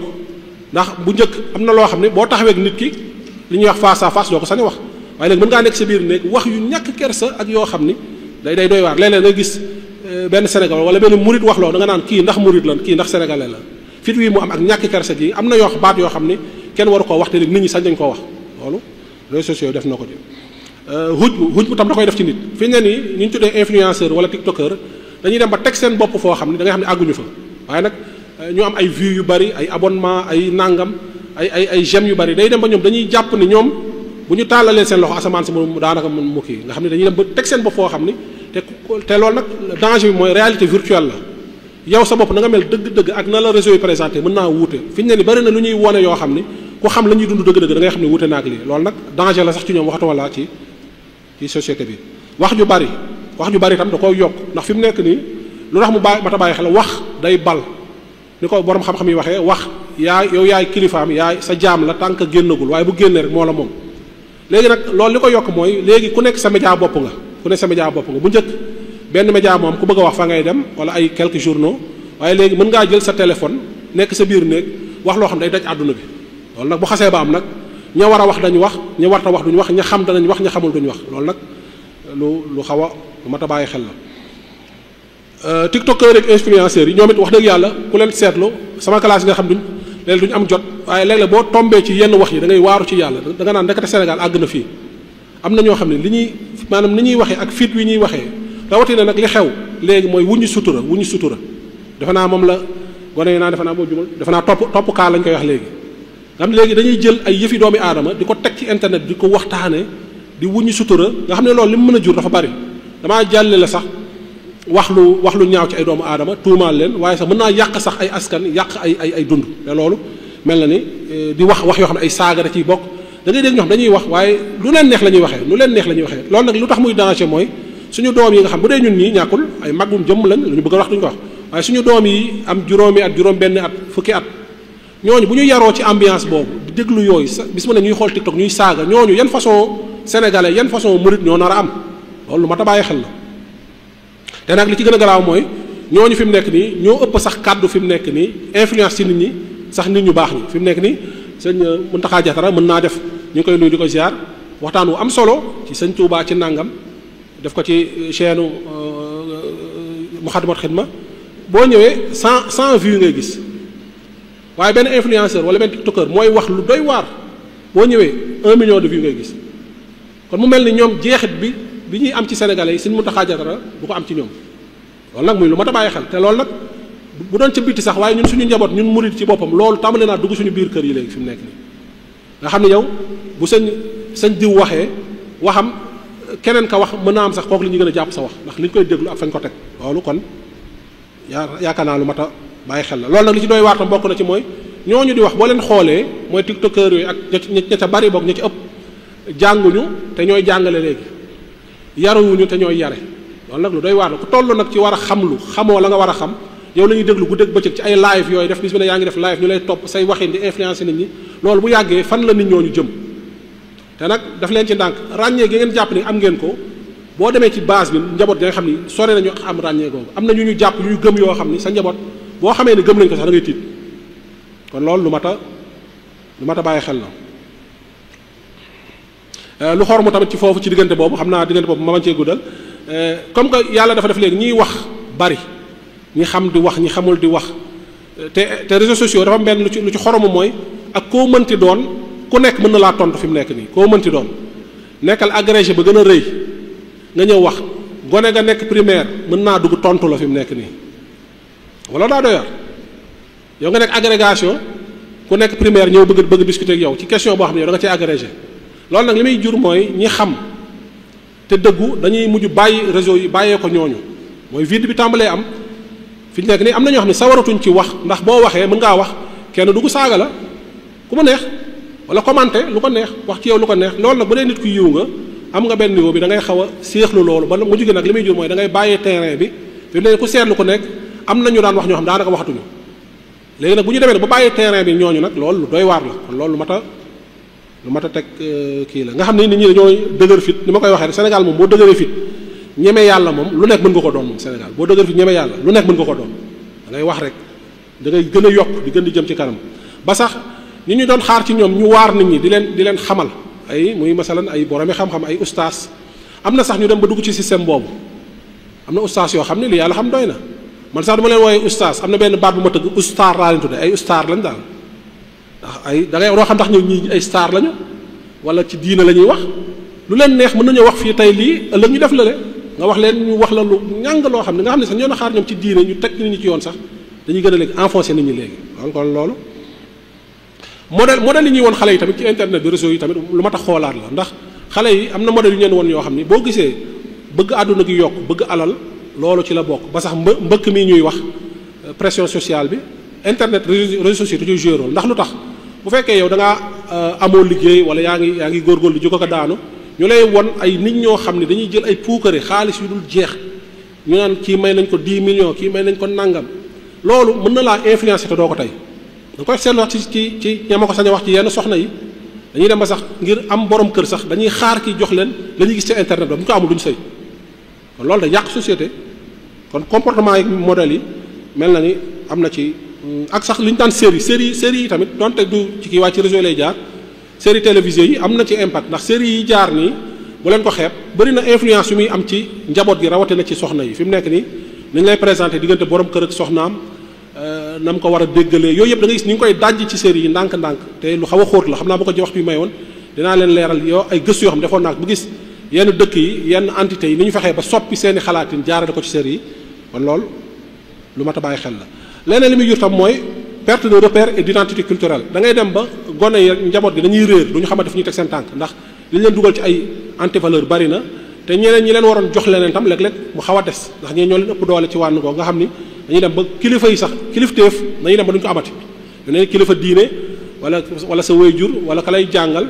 B: ndax bu njëkk am na loo xam ne boo taxawee nit ki li ñuy wax face à face doo ko sañ a wax waaye léegi mën ngaa nekk sa biir néeg wax yu ñàkk kersa ak yoo xam ni day doy waar léeg-léeg nga gis benn Sénégal wala benn murit wax loo da nga naan kii ndax murit la kii ndax sénégalais la fit wi mu am ak ñàkk kersa gi am na yoo baat yoo xam ni kenn waru koo wax te léegi nit ñi sañ nañ koo wax loolu réseaux sociaux def na ko ci xuj bu tam da koy def ci nit fi ne nii ñu tuddee influenceur wala tiktoker dañuy dem ba teg seen bopp foo xam ne da nga xam ne àgguñu fa waaye nag ñu am ay vues yu bari ay abonnement ay nangam ay j'aime yu bari day dem ba ñoom dañuy jàpp ni ñoom bu ñu tàllalee seen loxo asamaan si mu daanaka mu kii nga xam ne dañuy dem ba teg seen bopp foo xam ni te loolu nag danger bi mooy réalité virtuelle la yow sa bopp na nga mel dëgg-dëgg ak na la réseau yi présenté mën naa wuute fi ñu ne ni bari na lu ñuy wone yoo xam ni ku xam la ñuy dund dëgg-dëgg da ngay xam ne wuute naag lii loolu nag danger la sax ci ñoom waxatuma laa ci société bi wax ju bari itam da koy yokk ndax fi mu nekk nii lu tax mu mat a bàyyi xel wax day bal ni ko borom xam-xam yi waxee wax yow yaay kilifaam yaay sa jaam la tànk génnagul waaye bu génnee rek moo la moom léegi nag loolu li ko yokk mooy léegi ku nekk sa média bopp nga bu njëkk benn média moom ku bëgg a wax fa ngay dem wala ay quelques journaux waaye léegi mën ngaa jël sa téléphone nekk sa biir néeg wax loo xam day daj àdduna bi loolu nag bu xasee ba am nag ña war a wax dañu wax ña warta wax duñu wax ña xam danañ wax ña xamul duñu wax loolu nag lu xaw a lu mat a bàyyi xel la tiktokeur ak influenceurs yi ñoom it wax dëgg yàlla ku leen seetlu sama classe yi nga xam duñ am jot waaye léeg-léeg boo tombee ci yenn wax yi da ngay waaru ci yàlla da nga naan ndekete Sénégal àgg na fii am na ñoo xam ne li ñuy maanaam ni ñuy waxee ak fit wi ñuy waxee rawatina nag li xew léegi mooy wuñu sutura defe naa moom la gone yi naa defe naa boo jumal defe naa topp kaa lañ koy wax léegi nga xam ne léegi dañuy jël ay yëfi doomi aadama di ko teg ci internet di ko waxtaane di wuññi sutura nga xam ne loolu li mu mën a jur dafa bari damaa jàlle la sax wax lu ñaaw ci ay doomu aadama tuumaal leen waaye sax mën naa yàq sax ay askan yàq ay dund te loolu mel na ni di wax yoo xam ne ay saaga da ciy bokk da ngay dégg ñoo xam dañuy wax waaye lu leen neex la ñuy waxee loolu nag lu tax muy danger mooy suñu doom yi nga xam bu dee ñun ñii ñàkkul ay magum jëmm lañ lu ñu bëgg a wax duñu ko wax waaye suñu doom yi am juróomi at juróom benn at fukki at ñooñu bu ñu yaroo ci ambiance boobu di déglu yooyu bis mu ne ñuy xool TikTok ñuy saaga ñooñu yan façon sénégalais yan façon murit ñoo nar a am loolu lu mat a bàyyi xel la te nag li ci gën a garaaw mooy ñooñu fi mu nekk nii ñoo ëpp sax kàddu fi mu nekk nii influence ci nit ñi sax nit ñu baax ñi fi mu nekk nii sëñ Mountakha Diatara mën naa def ñu ngi koy nuyu di ko ziar waxtaan wu am solo ci sëñ Touba ci nangam def ko ci chaîne Moukhaddamatoul Khidma boo ñëwee cent vues ngay gis waaye benn influenceur wala benn tiktoker mooy wax lu doy waar boo ñëwee 1 million de vues ngay gis kon mu mel ni ñoom jeexit bi ñuy am ci sénégalais yi sëñ Mountakha Diatara du ko am ci ñoom loolu nag muy lu mat a bàyyi xel te loolu nag bu doon ca bitti sax waaye ñun suñu njaboot ñun murid ci boppam loolu tàmbali naa dugg suñu biir kër yi léegi fi mu nekk nii nga xam ne yow bu sëñ diw waxee waxam keneen ka wax mën naa am sax kooku li ñu gën a jàpp sa wax ndax li ñu koy déglu ak fañ ko teg loolu kon yaakaar naa lu mat a bàyyi xel la loolu nag li ci doy waar tam bokk na ci mooy ñooñu di wax boo leen xoolee mooy tiktokeur yooyu ak ña ca bari bokk ña ci ëpp jànguñu te ñooy jàngale léegi yaruwuñu te ñooy yare loolu nag lu doy waar la ku toll nag ci war a xamlu xamoo la nga war a xam yow la ñuy déglu guddeeg bëccëg ci ay live yooyu def bis bi ne yaa ngi def live ñu lay topp say waxin di influencer nit ñi loolu bu yàggee fan la nit ñooñu jëm te nag daf leen ci ndànk ràññee gi ngeen jàpp ni am ngeen ko boo demee ci base bi njaboot gi nga xam ni sore nañu am ràññee googu am na ñu jàpp ñu gëm yoo xam ni sa njaboot boo xamee ni gëm nañ ko sax da ngay tiit kon loolu lu mat a bàyyi xel la lu xormu tamit ci foofu ci diggante boobu xam naa diggante boobu ma bañ cee guddal comme que yàlla dafa def léegi ñiy wax bari ñi xam di wax ñi xamul di wax te réseaux sociaux dafa mbenn lu ci xoromu mooy ak koo mënti doon ku nekk mën na laa tontu fi mu nekk nii koo mënti doon nekkal agrégé ba gën a rëy nga ñëw wax gone nga nekk primaire mën naa dugg tontu la fi mu nekk nii wala daa doyar yow nga nekk agrégation ku nekk primaire ñëw bëgg discuter ak yow ci question boo xam ne yow da nga cee agrégé loolu nag li muy jur mooy ñi xam te dëggu dañuy mujj bàyyi réseau yi bàyyee ko ñooñu mooy vide bi tàmbalee am fi ñu nekk nii am na ñoo xam ne sawaratuñ ci wax ndax boo waxee mën ngaa wax kenn dugg saaga la ku mu neex wala commenter lu ko neex wax ci yow lu ko neex loolu nag bu dee nit ku yiw nga am nga benn niveau bi da ngay xaw a séexlu loolu ba mu jógee nag li muy jur mooy da ngay bàyyee terrain bi fi mu ne ku seetlu ko nekk am na ñu daan wax ñoo xam daanaka waxatuñu léegi nag bu ñu demee ba bàyyee terrain bi ñooñu nag loolu lu doy waar la kon loolu lu mat a teg kii la nga xam ne nit ñi dañoo dëgër fit ni ma koy waxee rek Sénégal moom boo dëgëree fit ñeme yàlla moom lu nekk mën nga ko doon moom Sénégal boo dëgër fit ñeme yàlla lu nekk mën nga ko doon da ngay wax rek da ngay gën a yokk di gën di jëm ci kanam ba sax ñi ñu doon xaar ci ñoom ñu waar nit ñi di leen xamal ay muy masalan ay boromi xam-xam ay ustaas am na sax ñu dem ba dugg ci système boobu am na ustaas yoo xam ne li yàlla xam doy na man sax dama leen wooyee ustaas am na benn baat bu ma tëgg ustaar laa leen tudde ay ustaar lañ daal ndax ay da ngay doo xam ndax ñi ay star lañu wala ci diina la ñuy wax lu leen neex mën nañoo wax fii tey lii ëllëg ñu def la le nga wax leen ñu wax la lu ñàng loo xam ne nga xam ne sax ñoo na xaar ñoom ci diine ñu teg nit ñi ci yoon sax dañuy gën a léegi enfoncé nit ñi léegi kon loolu modèle yi ñuy woon xale yi tamit ci internet bi réseau yi tamit lu ma tax xoolaat la ndax xale yi am na modèle yu ñeen woon yoo xam ni boo gisee bëgg àdduna gi yokk bëgg alal loolu ci la bokk ba sax mbëkk mi ñuy wax pression sociale bi internet réseaux sociaux da ciy joué rôle ndax lu tax bu fekkee yow da ngaa amoo liggéey wala yaa ngi góorgóorlu jóg ko daanu ñu lay won ay nit ñoo xam ne dañuy jël ay puukare xaalis yu dul jeex ñu naan kii may nañ ko 10 millions kii may nañ ko nangam loolu mën na laa influencer te doo ko tey da koy seetlu wax ci ñama ko sañ a wax ci yenn soxna yi dañuy dem ba sax ngir am borom kër sax dañuy xaar ki jox leen la ñuy gis ci internet ba bu ñu ko amul duñu sëy kon loolu da yàq société kon comportement yi modèles yi mel na ni am na ci ak sax li ñu daan série yi tamit donte du ci kii waaye ci réseau lay jaar série télévisée yi am na ci impact ndax série yi jaar nii bu leen ko xeeb bëri na influence yu muy am ci njaboot gi rawatina ci soxna yi fi mu nekk nii nañ lay présenté diggante borom kër ak soxnaam na mu ko war a déggalee yooyu yëpp da ngay gis ni ñu koy dajj ci série yi ndànk-ndànk te lu xaw a xóot la xam naa bu ko waxtu bi mayoon dinaa leen leeral yoo ay gëstu yoo xam defoon naa bu gis yenn dëkk yi yenn entité yi ni ñu fexee ba soppi seeni xalaatin jaarale ko ci série yi kon loolu lu mat a bàyyi xel la leneen li muy jur tam mooy perte de repère et d'identité culturelle da ngay dem ba gone yi njaboot gi dañuy réer du ñu xamante fu ñuy teg seen tànk ndax li ñu leen dugal ci ay antivaleur bari na te ñeneen ñi leen waroon jox leneen tam léeg-léeg mu xaw a des ndax ñee ñoo leen ëpp doole ci wànn googu nga xam ni dañuy dem ba kilifa yi sax kilifteef dañuy dem ba duñu ko amati yu ne kilifa diine wala sa waajur wala ka lay jàngal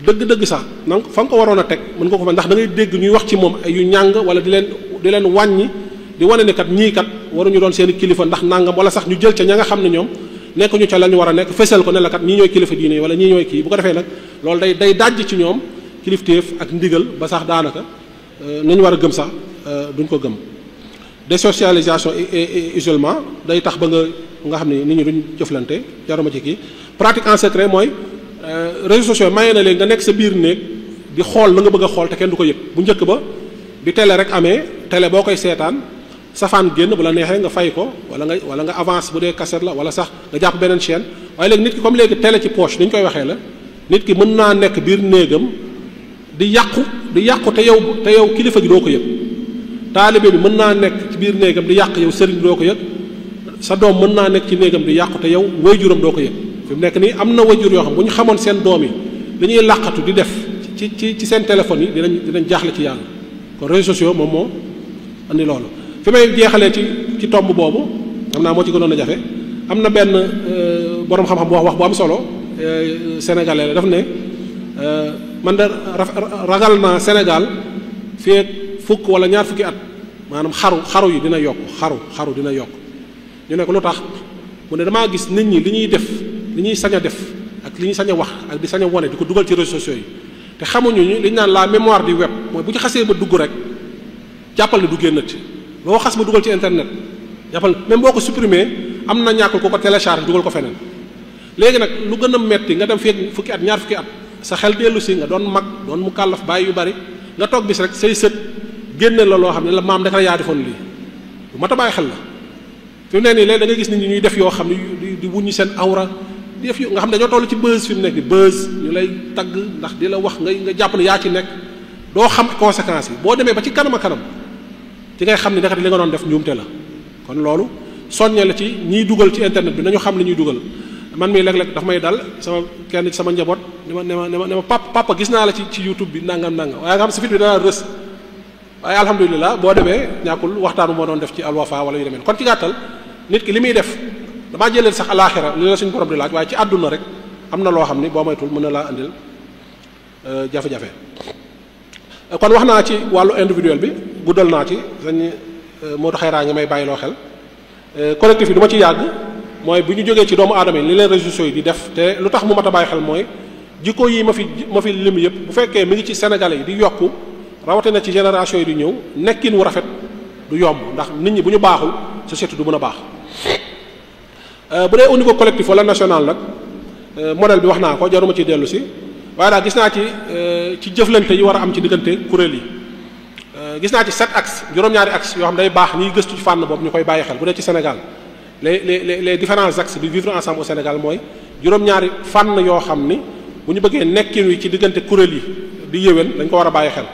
B: dëgg-dëgg sax na fa nga ko waroon a teg mën nga ko fa ndax da ngay dégg ñuy wax ci moom yu ñàng wala di leen wàññi di wane ne kat ñii kat waruñu doon seen kilifa ndax nangam wala sax ñu jël ca ña nga xam ne ñoom nekkuñu ca la ñu war a nekk fesal ko ne la kat ñii ñooy kilifa diine wala ñii ñooy kii bu ko defee nag loolu day dajj ci ñoom kilifteef ak ndigal ba sax daanaka nañu war a gëm sax duñ ko gëm désocialisation et isolement day tax ba nga xam ne nit ñi duñ jëflante jaruma ci kii pratique en secret mooy réseaux sociaux maye na léegi nga nekk sa biir néeg di xool la nga bëgg a xool te kenn du ko yëg bu njëkk ba bi télé rek amee télé boo koy seetaan safaan génn bu la neexee nga fay ko wala nga avance bu dee cassette la wala sax nga jàpp beneen chaîne waaye léegi nit ki comme léegi télé ci poche ni ñu koy waxee la nit ki mën naa nekk biir néegam di yàqu te yow kilifa gi doo ko yëg taalibe bi mën naa nekk ci biir néegam di yàq yow sëriñ bi doo ko yëg sa doom mën naa nekk ci néegam di yàqu te yow waajuram doo ko yëg fi mu nekk nii am na waajur yoo xam bu ñu xamoon seen doom yi dañuy làqatu di def ci seen téléphone yi dinañ jaaxle ci yàlla kon réseaux sociaux moom moo andi loolu fi may jeexalee ci tomb boobu xam naa moo ci gënoon a jafe am na benn boroom xam-xam bu wax bu am solo sénégalais la daf ne man de ragal naa Sénégal fii ak fukk wala ñaar fukki at maanaam xaru yi dina yokk xaru dina yokk ñu ne ko lu tax mu ne damaa gis nit ñi li ñuy def li ñuy sañ a def ak li ñuy sañ a wax ak di sañ a wone di ko dugal ci réseaux sociaux yi te xamuñu ñu li ñu naan la mémoire du web mooy bu ci xasee ba dugg rek jàppal ne du génnati loo xas ba dugal ci internet jàppal même boo ko supprimer am na ñàkkul ko télécharge dugal ko feneen léegi nag lu gën a metti nga dem fii fukki at ñaar fukki at sa xel dellu si nga doon mag doon mu kàllaf bàyyi yu bari nga toog bis rek say sët génne la loo xam ne la maam daka yaa defoon lii bu mat a bàyyi xel la fi mu ne nii léegi da ngay gis nit ñi ñuy def yoo xam ne di wuññi seen awra di def nga xam ne dañoo toll ci buzz fi mu nekk di buzz ñu lay tagg ndax di la wax nga jàpp ne yaa ci nekk doo xam conséquences yi boo demee ba ci kanam a kanam ci ngay xam ne ndekete li nga doon def njuumte la kon loolu soññe la ci ñiy dugal ci internet bi nañu xam li ñuy dugal man mii léeg-léeg daf may dal kenn ci sama njaboot ne ma papa gis naa la ci YouTube bi nangam waaye nga xam si fit bi dana rës waaye alhamdulilah boo demee ñàkkul waxtaan bu moo doon def ci alwafa wala yu demee kon ci gàttal nit ki li muy def damaa jëlee sax alaaxira li la suñu borom di laaj waaye ci àdduna rek am na loo xam ni boo moytul mën na laa indil jafe-jafe kon wax naa ci wàllu individuel bi guddal naa ci sañ moo tax xayraa ngi may bàyyi loo xel collectif bi du ma ci yàgg mooy bu ñu jógee ci doomu aadama yi li leen réseaux sociaux yi di def te lu tax mu mat a bàyyi xel mooy jikko yi ma fi lim yëpp bu fekkee mi ngi ci sénégalais yi di yokku rawatina ci génération yi di ñëw nekkin wu rafet du yomb ndax nit ñi bu ñu baaxul société du mën a baax bu dee au niveau collectif wala national nag modèle bi wax naa ko jaruma ci dellu si waaye daal gis naa ci jëflante yi war a am ci diggante kuréel yi gis naa ci 7 axes juróom-ñaari axes yoo xam day baax ñiy gëstu ci fànn boobu ñu koy bàyyi xel bu dee ci Sénégal les différents axes du vivre ensemble au Sénégal mooy juróom-ñaari fànn yoo xam ni bu ñu bëggee nekkin wi ci diggante kuréel yi di yéwén dañ ko war a bàyyi xel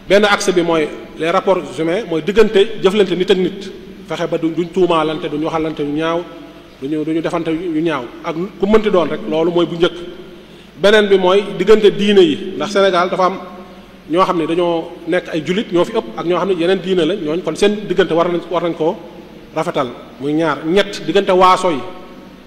B: benn axe bi mooy les rapports humains mooy diggante jëflante nit ak nit fexe ba duñ tuumaalante duñ waxalante yu ñaaw duñu defante yu ñaaw ak ku mënti doon rek loolu mooy bu njëkk beneen bi mooy diggante diine yi ndax Sénégal dafa am ñoo xam ne dañoo nekk ay jullit ñoo fi ëpp ak ñoo xam ne yeneen diine la ñooñ kon seen diggante war nañ koo rafetal muy ñaar ñett diggante waaso yi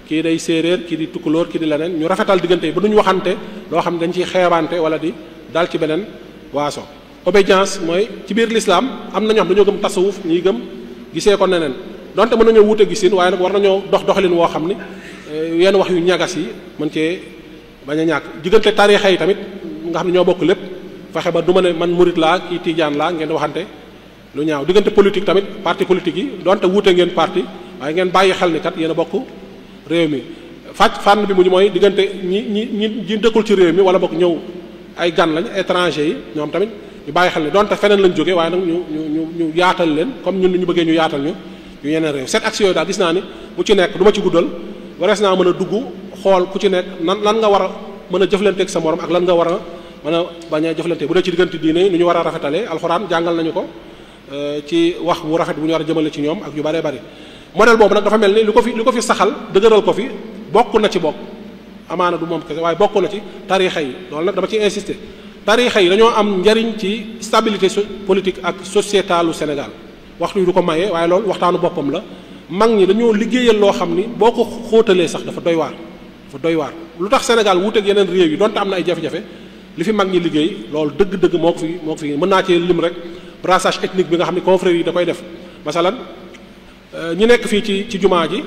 B: kii day séeréer kii di tukkulóor kii di leneen ñu rafetal diggante yi ba duñu waxante loo xam ne dañ ciy xeebante wala di dal ci beneen waaso obédience mooy ci biir l'islam am na ñoo xam dañoo gëm tasawuf ñiy gëm gisee ko neneen donte mën nañoo wuute gisin waaye nag war nañoo doxalin woo xam ni yenn wax yu ñagas yi mën cee bañ a ñàkk diggante tarixa yi tamit nga xam ne ñoo bokk lépp fexe ba du ma ne man murit laa kii tijaan laa ngeen waxante lu ñaaw diggante politique tamit parti politique yi donte wuute ngeen parti waaye ngeen bàyyi xel ni kat yéen a bokk réew mi fànn bi mujj mooy diggante ñi dëkkul ci réew mi wala bokk ñëw ay gan lañ étranger yi ñoom tamit ñu bàyyi xel ni donte feneen lañ jógee waaye nag ñu yaatal leen comme ñun ñu bëggee ñu yaatal ñu yeneen réew cette action yooyu daal gis naa ni bu ci nekk du ma ci guddal warees naa mën a dugg xool ku ci nekk lan nga war a mën a jëflanteeg sa morom ak lan nga war a mën a bañ a jëflante bu dee ci diggante diine nu ñu war a rafetalee alxuraan jàngal nañu ko ci wax bu rafet bu ñu war a jëmale ci ñoom ak yu bëree bëri modèle boobu nag dafa mel ni lu ko fi saxal dëgëral ko fi bokk na ci bokk amaana du moom kese waaye bokk na ci tarixa yi loolu nag dama ci insister tarixa yi dañoo am njariñ ci stabilité politique ak sociétalu Sénégal waxtu yi du ko maye waaye loolu waxtaanu boppam la mag ñi dañoo liggéeyal loo xam ni boo ko xóotalee sax dafa doy waar lu tax Sénégal wuuteeg yeneen réew yi donte am na ay jafe-jafe li fi mag ñi liggéey loolu dëgg-dëgg moo ko fi mën naa cee lim rek brassage ethnique bi nga xam ne confrérie yi da koy def masalan ñi nekk fii ci jumaa ji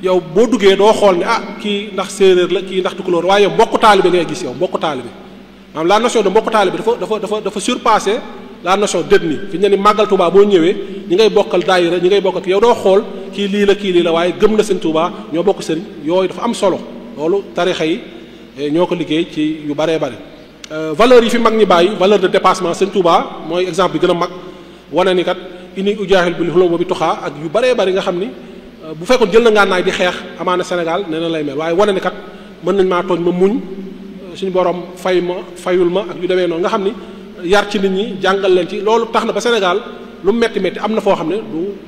B: yow boo duggee doo xool ne kii ndax séeréer la kii ndax tukulóor waaye yow mbokku taalibe ngay gis yow mbokku taalibe maanaam la notion de mbokku taalibe dafa surpasser la notion d'ethnie fi ñu ne ni màggal Touba boo ñëwee ñi ngay bokkal daayira ñi ngay bokkal yow doo xool kii lii la waaye gëm na sëñ Touba ñoo bokk sëriñ yooyu dafa am solo loolu tarixa yi ñoo ko liggéey ci yu baree bari valeurs yi fi mag ñi bàyyi valeur de dépassement sëñ Touba mooy exemple bi gën a mag wane ni kat ini ujaahil bil hulum bi tuxaa ak yu baree bari nga xam ni bu fekkoon jël na ngànnaay di xeex amaana Sénégal nee na lay mel waaye wane ni kat mën nañ maa tooñ ma muñ suñu borom fayul ma ak yu demee noonu nga xam ni yar ci nit ñi jàngal leen ci loolu tax na ba Sénégal lu metti am na foo xam ne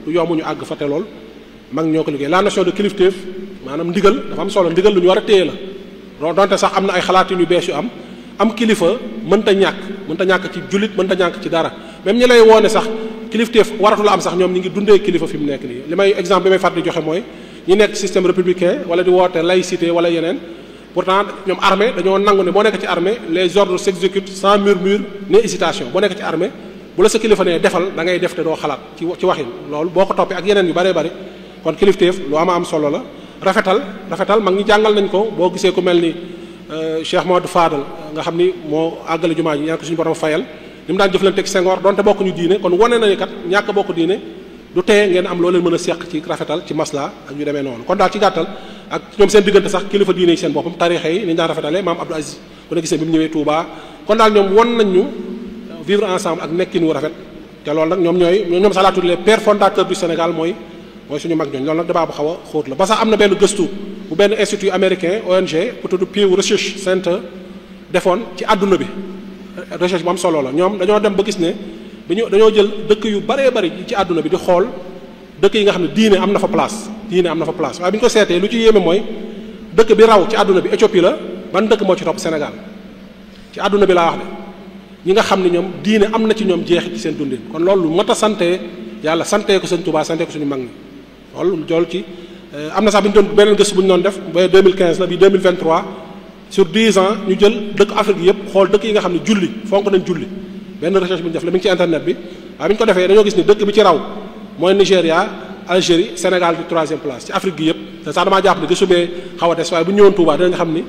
B: du yomb ñu àgg fa te lool mag ñoo ko liggéey la notion de kilifteef maanaam ndigal dafa am solo ndigal lu ñu war a téye la donte sax am na ay xalaatin yu bees yu am kilifa mënta ñàkk ci jullit mënta ñàkk ci dara même ñi lay woone sax kilifteef waratu la am sax ñoom ñi ngi dundee kilifa fi mu nekk nii li may exemple bi may fàttali joxe mooy ñi nekk système républicain wala di woote laïcité wala yeneen pourtant ñoom armée dañoo nangu ne boo nekk ci armée les ordres s'exécutent sans murmure ni hésitation boo nekk ci armée bu la sa kilifa nee defal da ngay def te doo xalaat ci waxin loolu boo ko toppee ak yeneen yu bëree bëri kon kilifteef lu am solo la rafetal mag ñi jàngal nañ ko boo gisee ku mel ni Cheikh Modou Fadal nga xam ni moo àggale jumaa ji ñaan ko suñu borom fayal li mu daan jëflante ak Senghor donte bokkuñu diine kon wane nañu kat ñàkk bokk diine du teye ngeen am loo leen mën a seq ci rafetal ci masla ak yu demee noonu kon daal ci gàttal ak ñoom seen diggante sax kilifa diine yi seen boppam tarixa yi ni ñu daan rafetalee maam Abdou Aziz ku ne gisee bi mu ñëwee Touba kon daal ñoom won nañ ñu vivre ensemble ak nekkin wu rafet te loolu nag ñoom sax laa tudd les pères fondateurs du Sénégal mooy suñu mag ñooñu loolu nag débat bu xaw a xóot la ba sax am na benn gëstu bu benn institut américain ONG pour tudd Pew Research Center defoon ci àdduna bi recherche bu am solo la ñoom dañoo dem ba gis ne dañoo jël dëkk yu baree bari ci àdduna bi di xool dëkk yi nga xam ne diine am na fa place waaye bi ñu ko seetee lu ci yéeme mooy dëkk bi raw ci àdduna bi Éthiopie la ban dëkk moo ci topp Sénégal ci àdduna bi laa wax de ñi nga xam ne ñoom diine am na ci ñoom jeexit ci seen dundin kon loolu lu mat a sante yàlla sante ko sëñ Touba sante ko suñu mag ñi loolu jool ci am na sax bi ñu doon beneen gëstu bu ñu doon def ba 2015 la bi 2023 sur 10 ans ñu jël dëkk Afrique yëpp xool dëkk yi nga xam ne julli fonk nañ julli benn recherche bu ñu def la mi ngi ci internet bi waaye bi ñu ko defee dañoo gis ni dëkk bi ci raw mooy Nigéria Algérie Sénégal di 3e place ci Afrique gi yëpp te sax damaa jàpp ne gëstu bee xaw a des waaye bu ñu ñëwoon Touba dinañ xam ni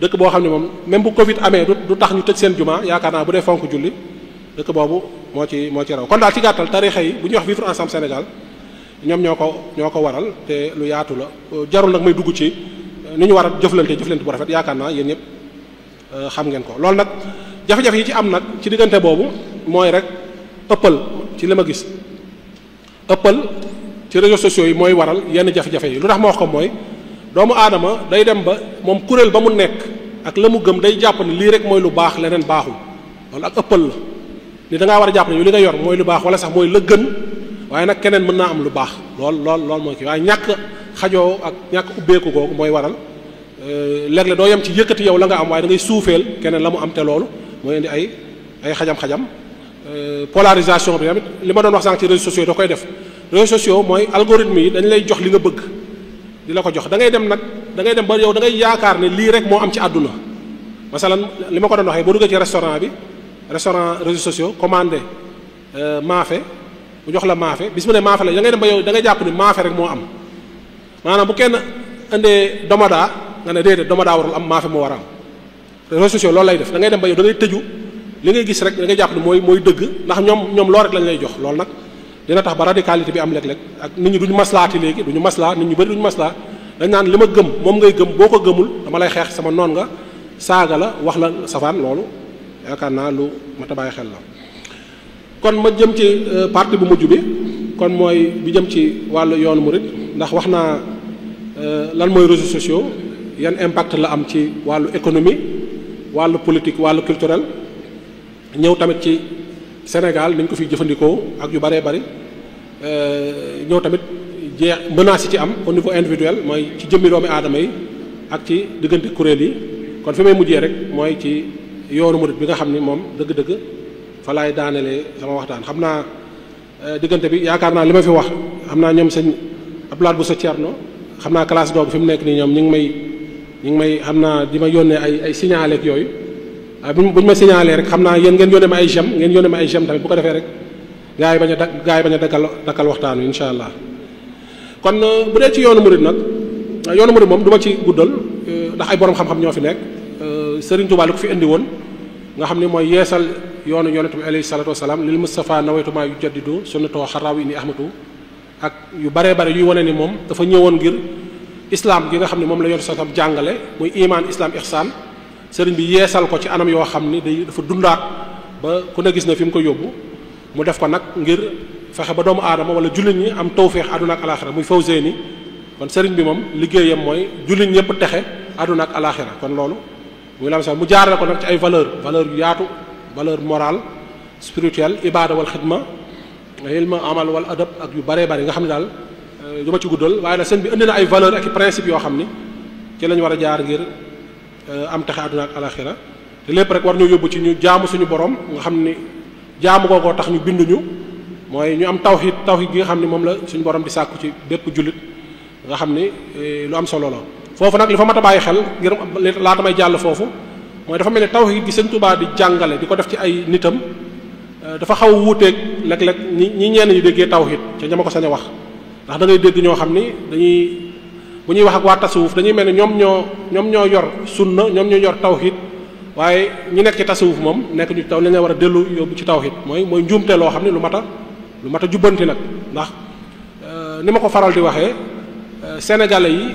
B: dëkk boo xam ne moom même bu Covid amee du tax ñu tëj seen juma yaakaar naa bu dee fonk julli dëkk boobu moo ci raw kon daal ci gàttal tarixa yi bu ñuy wax vivre ensemble Sénégal ñoom ñoo ko waral te lu yaatu la jarul nag may dugg ci ni ñu war a jëflante bu rafet yaakaar naa yéen ñëpp xam ngeen ko loolu nag jafe-jafe yi ci am nag ci diggante boobu mooy rek ëppal ci li ma gis ëppal ci réseaux sociaux yi mooy waral yenn jafe-jafe yi lu tax ma wax ko mooy doomu aadama day dem ba moom kuréel ba mu nekk ak la mu gëm day jàpp ne lii rek mooy lu baax leneen baaxul loolu ak ëppal la ni da ngaa war a jàpp ne yow li nga yor mooy lu baax wala sax mooy la gën waaye nag keneen mën naa am lu baax lool mooy kii waaye ñàkk xajoo ak ñàkk ubbeeku googu mooy waral léeg-léeg doo yem ci yëkkati yow la nga am waaye da ngay suufeel keneen la mu am te loolu mooy indi ay xajam-xajam polarisation bi tamit li ma doon wax sànq ci réseaux sociaux da koy def réseaux sociaux mooy algorithme yi dañ lay jox li nga bëgg di la ko jox da ngay dem ba yow da ngay yaakaar ne lii rek moo am ci àdduna masalan li ma ko doon waxee boo duggee ci restaurant réseaux sociaux commandé maafe bu jox la maafe bis mu ne maafe la da ngay dem ba yow da ngay jàpp ni maafe rek moo am maanaam bu kenn indee domadaa nga ne déedéet domadaa warul am maafe moo war a am réseaux sociaux loolu lay def da ngay dem ba yow da ngay tëju li ngay gis rek da ngay jàpp ni mooy dëgg ndax ñoom loolu rek lañ lay jox loolu nag dina tax ba radicalité bi am léeg-léeg ak nit ñi duñu maslaati léegi duñu maslaa nit ñu bëri duñu maslaa dañ naan li ma gëm moom ngay gëm boo ko gëmul dama lay xeex sama noon nga saaga la wax la safaan loolu yaakaar naa lu mat a bàyyi xel la kon ma jëm ci partie bu mujj bi kon mooy bi jëm ci wàllu yoonu murid ndax wax naa lan mooy réseaux sociaux yan impact la am ci wàllu économie wàllu politique wàllu culturel ñëw tamit ci Sénégal nañ ko fi jëfandikoo ak yu bëree bëri ñëw tamit jeex menaces yi ci am au niveau individuel mooy ci jëmmi doomi aadama yi ak ci diggante kuréel yi kon fi may mujjee rek mooy ci yoonu murid bi nga xam ni moom dëgg-dëgg fa laay daanelee sama waxtaan xam naa diggante bi yaakaar naa li ma fi wax xam naa ñoom sëñ Abdoulaye Bousso Thierno xam naa classe googu fi mu nekk nii ñoom ñu ngi may xam naa di ma yónnee ay signalé ak yooyu waaye buñ ma signalé rek xam naa yéen ngeen yónnee ma ay gem tamit bu ko defee rek gaa yi bañ a dakkal waxtaan wi incha allah. kon bu dee ci yoonu murid nag yoonu murid moom du ma ci guddal ndax ay borom xam-xam ñoo fi nekk Serigne Touba li ko fi indi woon nga xam ne mooy yeesal yoonu yonent bi alayhi salaatu wasalaam lil Mustafa nawaytu maa yujaddidu sunnatoo xaraaw ini ahmatu ak yu baree bare yuy wane ni moom dafa ñëwoon ngir islam gi nga xam ne moom la yonent sallam jàngale muy iman islam ihsan sëriñ bi yeesal ko ci anam yoo xam ni dafa dundaat ba ku ne gis na fi mu ko yóbbu mu def ko nag ngir fexe ba doomu aadama wala jullit ñi am tawféex àdduna ak alaxira muy fawzeyni kon sëriñ bi moom liggéeyam mooy jullit ñëpp texe àdduna ak alaxira kon loolu muy la mu jaarale ko nag ci ay valeur yu yaatu valeur morale spirituelle ibada wal xidma ilma amal wal adab ak yu baree bari nga xam ne daal du ma ci guddal waaye nag sëriñ bi indi na ay valeur ak i principe yoo xam ni ci lañ war a jaar ngir am texe àdduna ak alaxira te lépp rek war ñu yóbbu ci ñu jaamu suñu borom nga xam ni jaamu googoo tax ñu binduñu mooy ñu am tawhid gi nga xam ni moom la suñu borom di sàkku ci bépp jullit nga xam ni lu am solo la foofu nag li fa mat a bàyyi xel ngir laata may jàll foofu mooy dafa mel ne tawhid gi Sëñ Tuubaa di jàngale di ko def ci ay nitam dafa xaw a wuuteeg léeg-léeg ñi ñenn ñi déggee tawhid ca ñama ko sañ a wax ndax da ngay dégg ñoo xam ni dañuy bu ñuy wax ak waa tasawuf dañuy mel ne ñoom ñoo yor sunna ñoom ñoo yor tawhid waaye ñi nekk ci tasawuf moom nekk ñu taw li nga war a dellu yóbbu ci tawhid mooy njuumte loo xam ne lu mat a jubbanti nag ndax ni ma ko faral di waxee sénégalais yi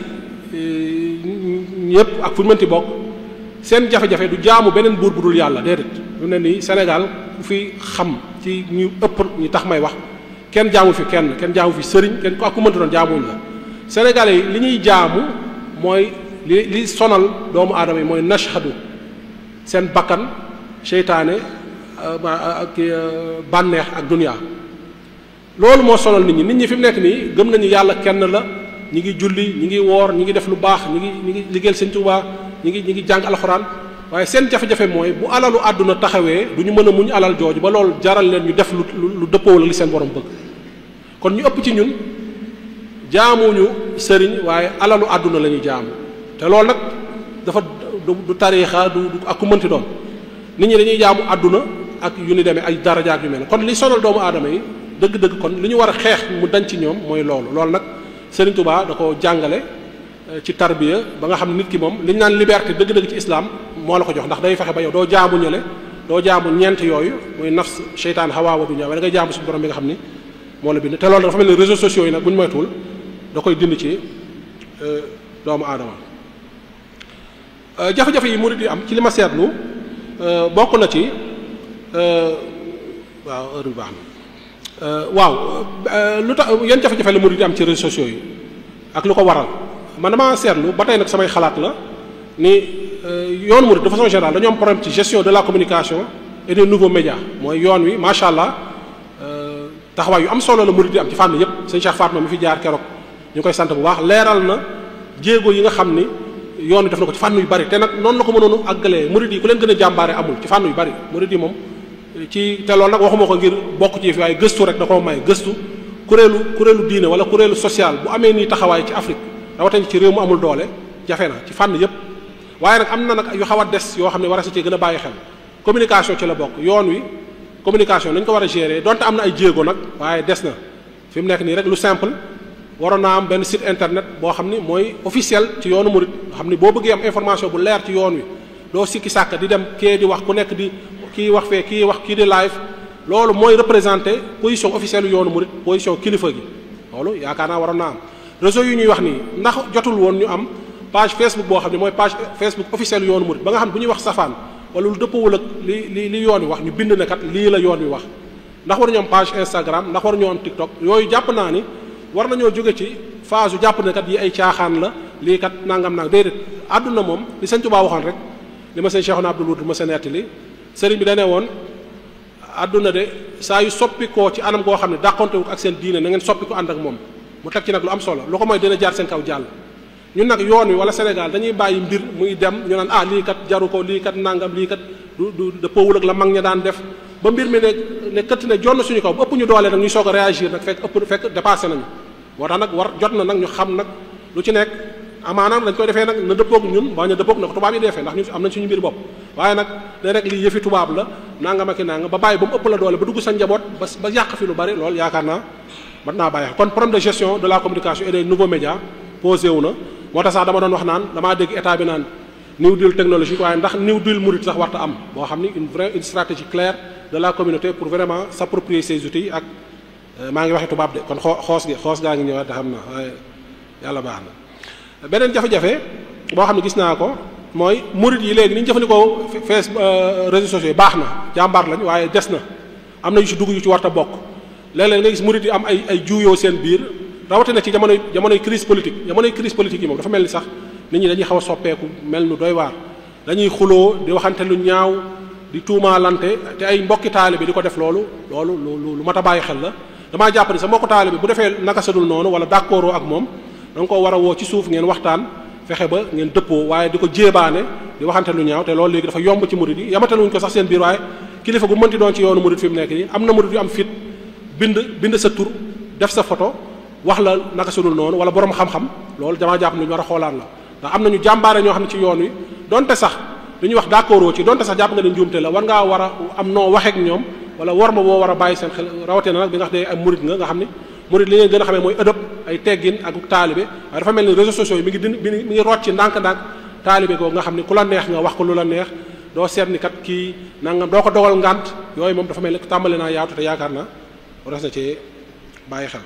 B: ñëpp ak fu ñu mënti bokk seen jafe-jafe du jaamu beneen buur bu dul yàlla déedéet lu ne nii Sénégal ku fi xam ci ñu ëpp ñi tax may wax kenn jaamu fi kenn jaamu fi sëriñ kenn ku mënti doon jaamuwuñ la sénégalais yi li ñuy jaamu mooy li sonal doomu aadama yi mooy nashhadu seen bakkan seytaane ak bànneex ak dunya loolu moo sonal nit ñi fi mu nekk nii gëm nañu yàlla kenn la ñi ngi julli ñi ngi woor ñi ngi def lu baax ñi ngi liggéeyal Sëñ Tuubaa ñi ngi jàng alxuraan waaye seen jafe-jafe mooy bu alalu àdduna taxawee du ñu mën a muñ alal jooju ba loolu jaral leen ñu def lu dëppoo la li seen borom bëgg kon ñu ëpp ci ñun jaamuñu sëriñ waaye alalu àdduna la ñuy jaamu te loolu nag dafa du tariixa du ak ku mënti doon nit ñi dañuy jaamu àdduna ak yu ni demee ay daraja ak yu mel kon li sonal doomu aadama yi dëgg-dëgg kon li ñu war a xeex mu dañ ci ñoom mooy loolu nag Sëriñ Tuubaa da ko jàngale ci tarbiya ba nga xam ne nit ki moom li ñu naan liberté dëgg-dëgg ci islam moo la ko jox ndax day fexe ba yow doo jaamu ñële doo jaamu ñeent yooyu muy nafs seytaan hawa wa dunya waaye da ngay jaamu suñu borom bi nga xam ni moo la bind te loolu dafa mel ni réseaux sociaux yi nag bu ñu moytuwul da koy dind ci doomu aadama jafe-jafe yi murid yi am ci li ma seetlu bokk na ci waaw heure bi baax na lu tax yan jafe-jafe la murid yi am ci réseaux sociaux yi ak lu ko waral man damaa seetlu ba tey nag samay xalaat la ni yoon murid de façon générale dañoo am problème ci gestion de la communication et des nouveaux médias mooy yoon wi macha allah taxawaay yu am solo la murid yi am ci fànn yépp sëñ Cheikh Fatma mi fi jaar keroog ñu koy sant bu baax leeral na jéego yi nga xam ni yoon wi def na ko ci fànn yu bari te nag noonu la ko mënoon àggalee murid yi ku leen gën a jàmbaare amul ci fànn yu bari murid yi moom ci te loolu nag waxuma ko ngir bokk ci fi waaye gëstu rek da koo may gëstu kuréelu diine wala kuréelu social bu amee nii taxawaay ci Afrique rawatina ci réew mu amul doole jafe na ci fànn yépp waaye nag am na nag yu xaw a des yoo xam ne war a sa ci gën a bàyyi xel communication ci la bokk yoon wi communication nañ ko war a gérer donte am na ay jéego nag waaye des na fi mu nekk nii rek lu simple waroon naa am benn site internet boo xam ni mooy officiel ci yoonu murid xam ni boo bëggee am information bu leer ci yoon wi doo sikki sàkk di dem kee di wax ku nekk di kii wax fee kii wax kii di live loolu mooy représenter position officielle yoonu murid position kilifa gi loolu yaakaar naa waroon naa am réseau yu ñuy wax nii ndax jotul woon ñu am page Facebook boo xam ne mooy page Facebook officielle yoonu murid ba nga xam ne bu ñuy wax safaan wala lu dëppawul ak li yoon wi wax ñu bind ne kat lii la yoon wi wax ndax waruñu am page Instagram ndax waruñoo am TikTok yooyu jàpp naa ni war nañoo jóge ci phase yu jàpp ne kat yi ay caaxaan la lii kat nangam nag déedéet àdduna moom li Sëñ Tuubaa waxoon rek li ma sëñ Cheikhouna Abdoul Wudud ma sa nettali sëriñ bi dane woon àdduna de saa yu soppikoo ci anam goo xam ne dàqontewut ak seen diine na ngeen soppi ko ànd ak moom mu teg ci nag lu am solo lu ko mooy dina jaar seen kaw jàll ñun nag yoon wi wala Sénégal dañuy bàyyi mbir muy dem ñu naan lii kat jaru ko lii kat nangam lii kat du dëppoowul ak la mag ña daan def ba mbir mi ne këtt ne jonn suñu kaw bu ëpp ñu doole nag ñuy soog a réagir nag fekk dépassé nañu moo tax nag jot na nag ñu xam nag lu ci nekk amaana dañ koy defee nag na dëppoog ñun ba ñu dëppoog na ko tubaab yi defee ndax ñu am nañ suñu mbir bopp waaye nag day rek lii yëfi tubaab la nangam ak i nangam ba bàyyi ba mu ëpp la doole ba dugg sa njaboot ba yàq fi lu bari loolu yaakaar naa mat naa bàyyi kon problème de gestion de la communication et des nouveaux médias posé wu na moo tax sax dama doon wax naan damaa dégg état bi naan new deal technologique waaye ndax new deal murid sax warta am boo xam ni une stratégie claire de la communauté pour vraiment s'approprier ces outils ak maa ngi waxe tubaab de kon xoos gaa ngi ñëwaat da xam na waaye yàlla baax na beneen jafe-jafe boo xam ne gis naa ko mooy murid yi léegi ni ñu jëfandikoo réseaux sociaux yi baax na jàmbaar lañ waaye des na am na yu ci dugg yu ci warta bokk léeg-léeg nga gis murid yi am ay juuyoo seen biir rawatina ci jamonoy crise politique yi moom dafa mel ni sax nit ñi dañuy xaw a soppeeku mel nu doy waar dañuy xuloo di waxante lu ñaaw di tuumaalante te ay mbokki taalibe di ko def loolu lu mat a bàyyi xel la damaa jàpp ni sa mbokku taalibe bu defee naka sadul noonu wala d'accord ak moom da nga ko war a woo ci suuf ngeen waxtaan fexe ba ngeen dëppoo waaye di ko jéebaane di waxante lu ñaaw te loolu léegi dafa yomb ci murid yi yamataluñ ko sax seen biir waaye kilifa gu mënti doon ci yoonu murid fi mu nekk nii am na murid yu am fit bind sa tur def sa photo wax la naka sadul noonu wala borom xam-xam loolu damaa jàpp ni ñu war a xoolaat la ndax am nañu jàmbaare ñoo xam ne ci yoon wi donte sax li ñuy wax d'accord ci donte sax jàpp nga ne njuumte la war ngaa war a am noo waxeek ñoom wala war ma boo war a bàyyi seen xel rawatina nag bi nga xam ne ay murid nga xam ne murid li ngeen gën a xamee mooy ëdëb ay teggin ak taalibe waaye dafa mel ni réseaux sociaux yi mi ngi rocc ci ndànk-ndànk taalibe ko nga xam ne ku la neex nga wax ko lu la neex doo seet ni kat kii nangam doo ko dogal ngànt yooyu moom dafa mel ni tàmbali naa yaatu te yaakaar naa war na cee bàyyi xel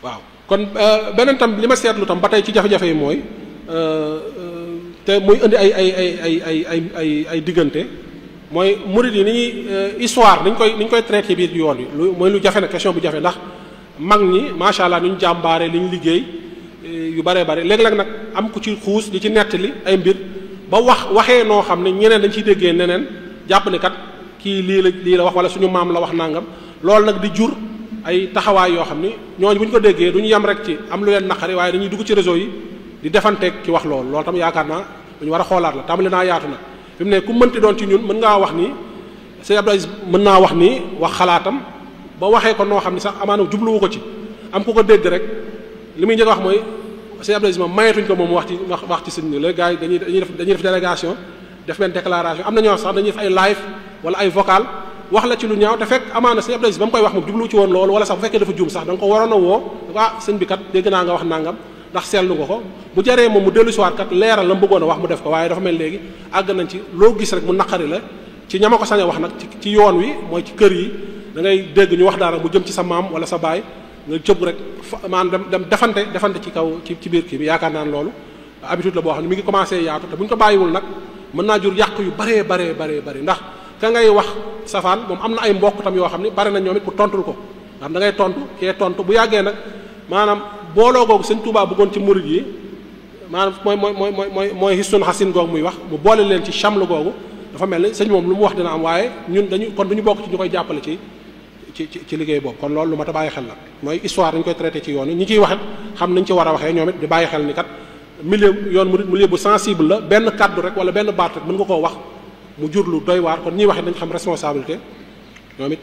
B: waaw kon beneen tam li ma seetlu tam ba tey ci jafe-jafe yi mooy te muy indi ay diggante mooy murid yi ni ñuy histoire ni ñu koy traité biir yoon wi mooy lu jafe nag question bu jafe ndax mag ñi macha allah ni ñu jàmbaare li ñu liggéey yu baree bare léeg-léeg nag am ku ci xuus di ci nettali ay mbir ba waxee noo xam ne ñeneen dañ ciy déggee neneen jàpp ne kat kii lii la wax wala suñu maam la wax nangam loolu nag di jur ay taxawaay yoo xam ni ñooñu bu ñu ko déggee du ñu yem rek ci am lu leen naqari waaye dañuy dugg ci réseau yi di defanteeg ki wax loolu tam yaakaar naa lu ñu war a xoolaat la tàmbali naa yaatu na fi mu ne ku mënti doon ci ñun mën ngaa wax ni Sëñ Abdou Aziz mën naa wax ni wax xalaatam ba waxee ko noo xam ni sax amaana jubluwu ko ci am ku ko dégg rek li muy njëkk wax mooy Sëñ Abdou Aziz moom mayetuñ ko moom wax ci sëñ bi léegi gars yi dañuy def délégation def benn déclaration am na ñoo sax dañuy def ay live wala ay vocal wax la ci lu ñaaw te fekk amaana Sëñ Abdou Aziz ba mu koy wax moom jubluwu ci woon loolu wala sax bu fekkee dafa juum sax da nga ko waroon a woo sëñ bi kat dégg naa nga wax nangam ndax seetlu nga ko bu jaree moom mu dellu si waat kat leeral la mu bëggoon a wax mu def ko waaye dafa mel léegi àgg nañ ci loo gis rek mu naqari la ci ñama ko sañ a wax nag ci yoon wi mooy ci kër yi da ngay dégg ñu wax dara mu jëm ci sa maam wala sa baay nga jëb rek maanaam dem defante ci kaw ci biir kii bi yaakaar naa ne loolu habitude la boo xam ne mi ngi commencé yaatu te bu ñu ko bàyyiwul nag mën naa jur yàq yu baree ndax ka ngay wax safaan moom am na ay mbokk tam yoo xam ne bari na ñoom it pour tontul ko ndax da ngay tontu kee tontu bu yàggee nag maanaam booloo googu sëñ Touba bëggoon ci murid yi maanaam mooy hisun xasin googu muy wax mu boole leen ci chamlu googu dafa mel ni sëñ moom lu mu wax dina am waaye ñun kon duñu bokk ci ñu koy jàppale ci liggéey boobu kon loolu lu mat a bàyyi xel la mooy histoire dañu koy traité ci yoon yi ñi ciy waxit xam nañ ci war a waxee ñoom it di bàyyi xel ni kat yoon murid milieu bu sensible la benn kaddu rek wala benn baat rek mën nga koo wax mu jur lu doy waar kon ñiy waxit nañ xam responsabilité ñoom it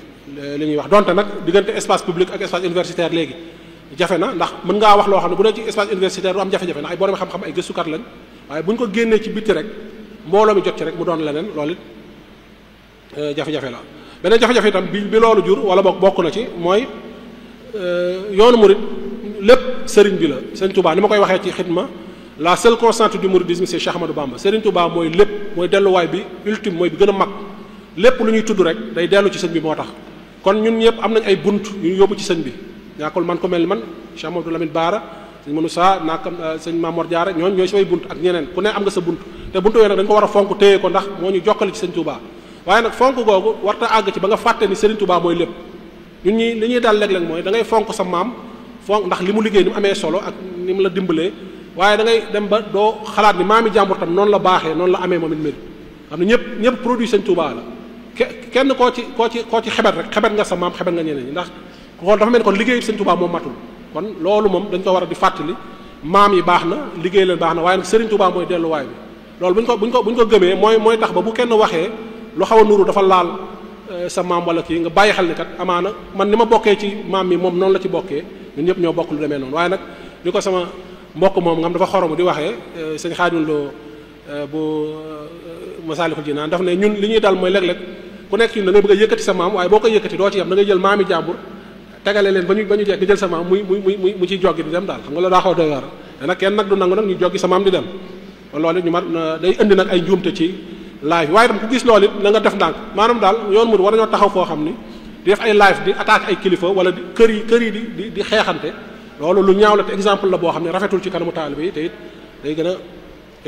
B: li ñuy wax donte nag diggante espace public ak espace universitaire léegi jafe na ndax mën ngaa wax loo xam ne bu dee ci espace universitaire du am jafe-jafe ndax ay borom xam-xam ay gëstukat lañ waaye bu ñu ko génnee ci bitti rek mbooloo mi jot ci rek mu doon leneen loolu it jafe-jafe la beneen jafe-jafe itam bi loolu jur wala bokk na ci mooy yoonu murid lépp sëriñ bi la Sëriñ Touba ni ma koy waxee ci xidma la seule constante du mouridisme c'est Cheikh Ahmadou Bamba Sëriñ Touba mooy lépp mooy delluwaay bi ultime mooy bi gën a mag lépp lu ñuy tudd rek day dellu ci sëñ bi moo tax kon ñun ñëpp am nañ ay bunt yu ñu yóbbu ci sëñ bi ñaakul man ko mel ni man Cheikh Mamadou Lamine Bara sëñ Moussa naakam sëñ Mamor Diarra ñooñu ñooy samay bunt ak ñeneen ku ne am nga sa bunt te buntu yooyu nag dañ ko war a fonk téye ko ndax moo ñu jokkale ci sëñ Touba waaye nag fonk googu warta àgg ci ba nga fàtte ni Sëriñ Touba mooy lépp ñun ñi li ñuy daal léeg-léeg mooy da ngay fonk sa maam fonk ndax li mu liggéey ni mu amee solo ak ni mu la dimbalee waaye da ngay dem ba doo xalaat ni maami jàmbur tam noonu la baaxee noonu la amee moom it mel xam ne ñëpp produit Sëñ Touba la kenn koo ci xebet rek xebet nga sa maam xebet nga ñeneen ñi ndax kon dafa mel ni kon liggéey sëñ Touba moom matul kon loolu moom dañ ko war a di fàttali maam yi baax na liggéey leen baax na waaye nag sëriñ Touba mooy delluwaay bi loolu buñ ko gëmee mooy tax ba bu kenn waxee lu xaw a nuru dafa laal sa maam wala kii nga bàyyi xel ni kat amaana man ni ma bokkee ci maam mi moom noonu la ci bokkee ñun ñëpp ñoo bokk lu demee noonu waaye nag li ko sama mbokk moom nga xam dafa xoromu di waxee sëñ Xaadim Lo bu Masaalikul Jinaan daf ne ñun li ñuy dal mooy léeg-léeg ku nekk ci da ngay bëgg a yëkkati sa maam waaye boo koy yëkkati doo ci yam da ngay jël maami jàmbur tegale leen ba ñu jekk nga jël sa maam mu ciy joggi di dem daal xam nga loolu daa xaw doy war te nag kenn nag du nangu nag ñu joggi sa maam di dem loolu ñu day indi nag ay njuumte ci live waaye itam ku gis loolu it na nga def ndànk maanaam daal yoon mu war nañoo taxaw foo xam ni di def ay live di attaque ay kilifa wala kër yi di xeexante loolu lu ñaaw la te exemple la boo xam ne rafetul ci kanamu taalibe yi te it day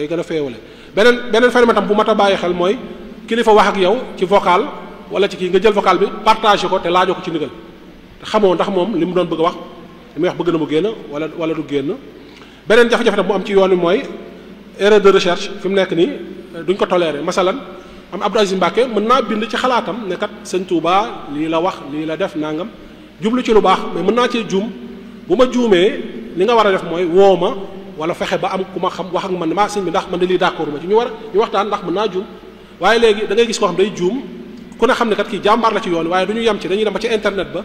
B: gën a féewale beneen phénomène tam bu mat a bàyyi xel mooy kilifa wax ak yow ci vocal wala ci kii nga jël vocal bi partagé ko te laajoo ko ci ndigal te xamoo ndax moom li mu doon bëgg a wax li muy wax bëgg na mu génn wala du génn beneen jafe-jafe tam bu am ci yoon wi mooy erreur de recherche fi mu nekk nii duñ ko toléré masalan am Abdou Aziz Mbacke mën naa bind ci xalaatam ne kat sëñ Touba lii la wax lii la def nangam jublu ci lu baax mais mën naa cee juum bu ma juumee li nga war a def mooy woo ma wala fexe ba am ku ma xam wax ak man maa sëñ bi ndax man de lii d'accord ma ci ñu waxtaan ndax mën naa juum waaye léegi da ngay gis koo xam day juum ku ne xam ne kat kii jàmbaar la ci yoon waaye du ñu yem ci dañuy dem ba ci internet ba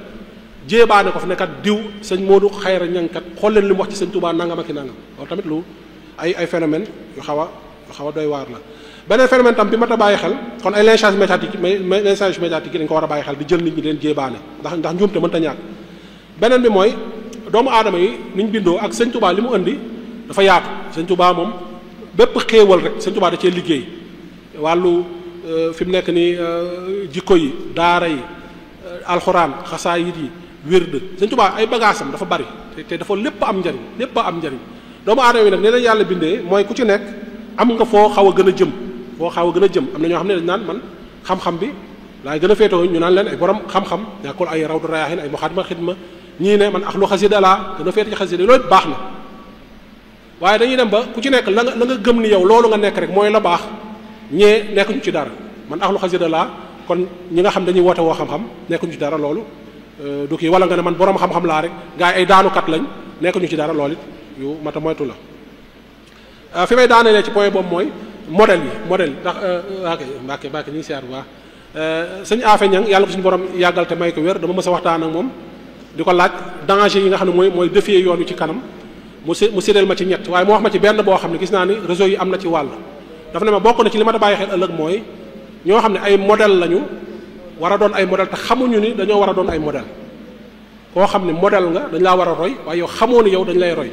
B: jéebaane ko fi ne kat diw sëñ Modou Xayra Ñang kat xool leen li mu wax ci sëñ Touba nangam ak i nangam loolu tamit lu ay phénomène yu xaw a doy waar la beneen phénomène tam bi mat a bàyyi xel kon ay lynchage médiatique yi dañ ko war a bàyyi xel di jël nit ñi leen jéebaane ndax njuumte mënta ñàkk beneen bi mooy doomu aadama yi ni ñu bindoo ak sëñ Touba li mu indi dafa yaatu sëñ Touba moom bépp xéewal rek sëñ Touba da cee liggéey wàllu fi mu nekk nii jikko yi daara yi alxuraan xasaayit yi wird sëñ Touba ay bagaasam dafa bari te dafa lépp am njariñ doomu aadama yi nag nee nañ yàlla bindee mooy ku ci nekk am nga foo xaw a gën a jëm am na ñoo xam ne dañ naan man xam-xam bi laay gën a féetoo ñu naan leen ay borom xam-xam ñàkkul ay rawdu rayaahin ay muxaddima xidma ñii ne man axlu xasida laa gën a féete ci xasida loolu baax na waaye dañuy dem ba ku ci nekk la nga gëm ni yow loolu nga nekk rek mooy la baax ñee nekkuñu ci dara man axlu xasida laa kon ñi nga xam dañuy woote woo xam-xam nekkuñu ci dara loolu du kii wala nga ne man borom xam-xam laa rek gaa yi ay daanukat lañ nekkuñu ci dara loolu it yu mata moytu la fi may daanelee ci point boobu mooy modèle ndax Mbàkke ñu ngi siyaar bu baax sëñ Afe Ñang yàlla ko suñu borom yàggal te may ko wér dama mës a waxtaan ak moom di ko laaj danger yi nga xam ne mooy défier yoon wi ci kanam mu séddal ma ci ñett waaye mu wax ma ci benn boo xam ne gis naa ni réseau yi am na ci wàll dafa ne ma bokk na ci li ma ta bàyyi xel ëllëg mooy ñoo xam ne ay modèle lañu war a doon ay modèle te xamuñu ni dañoo war a doon ay modèle koo xam ne modèle nga dañ laa war a roy waaye yow xamoo ni yow dañ lay roy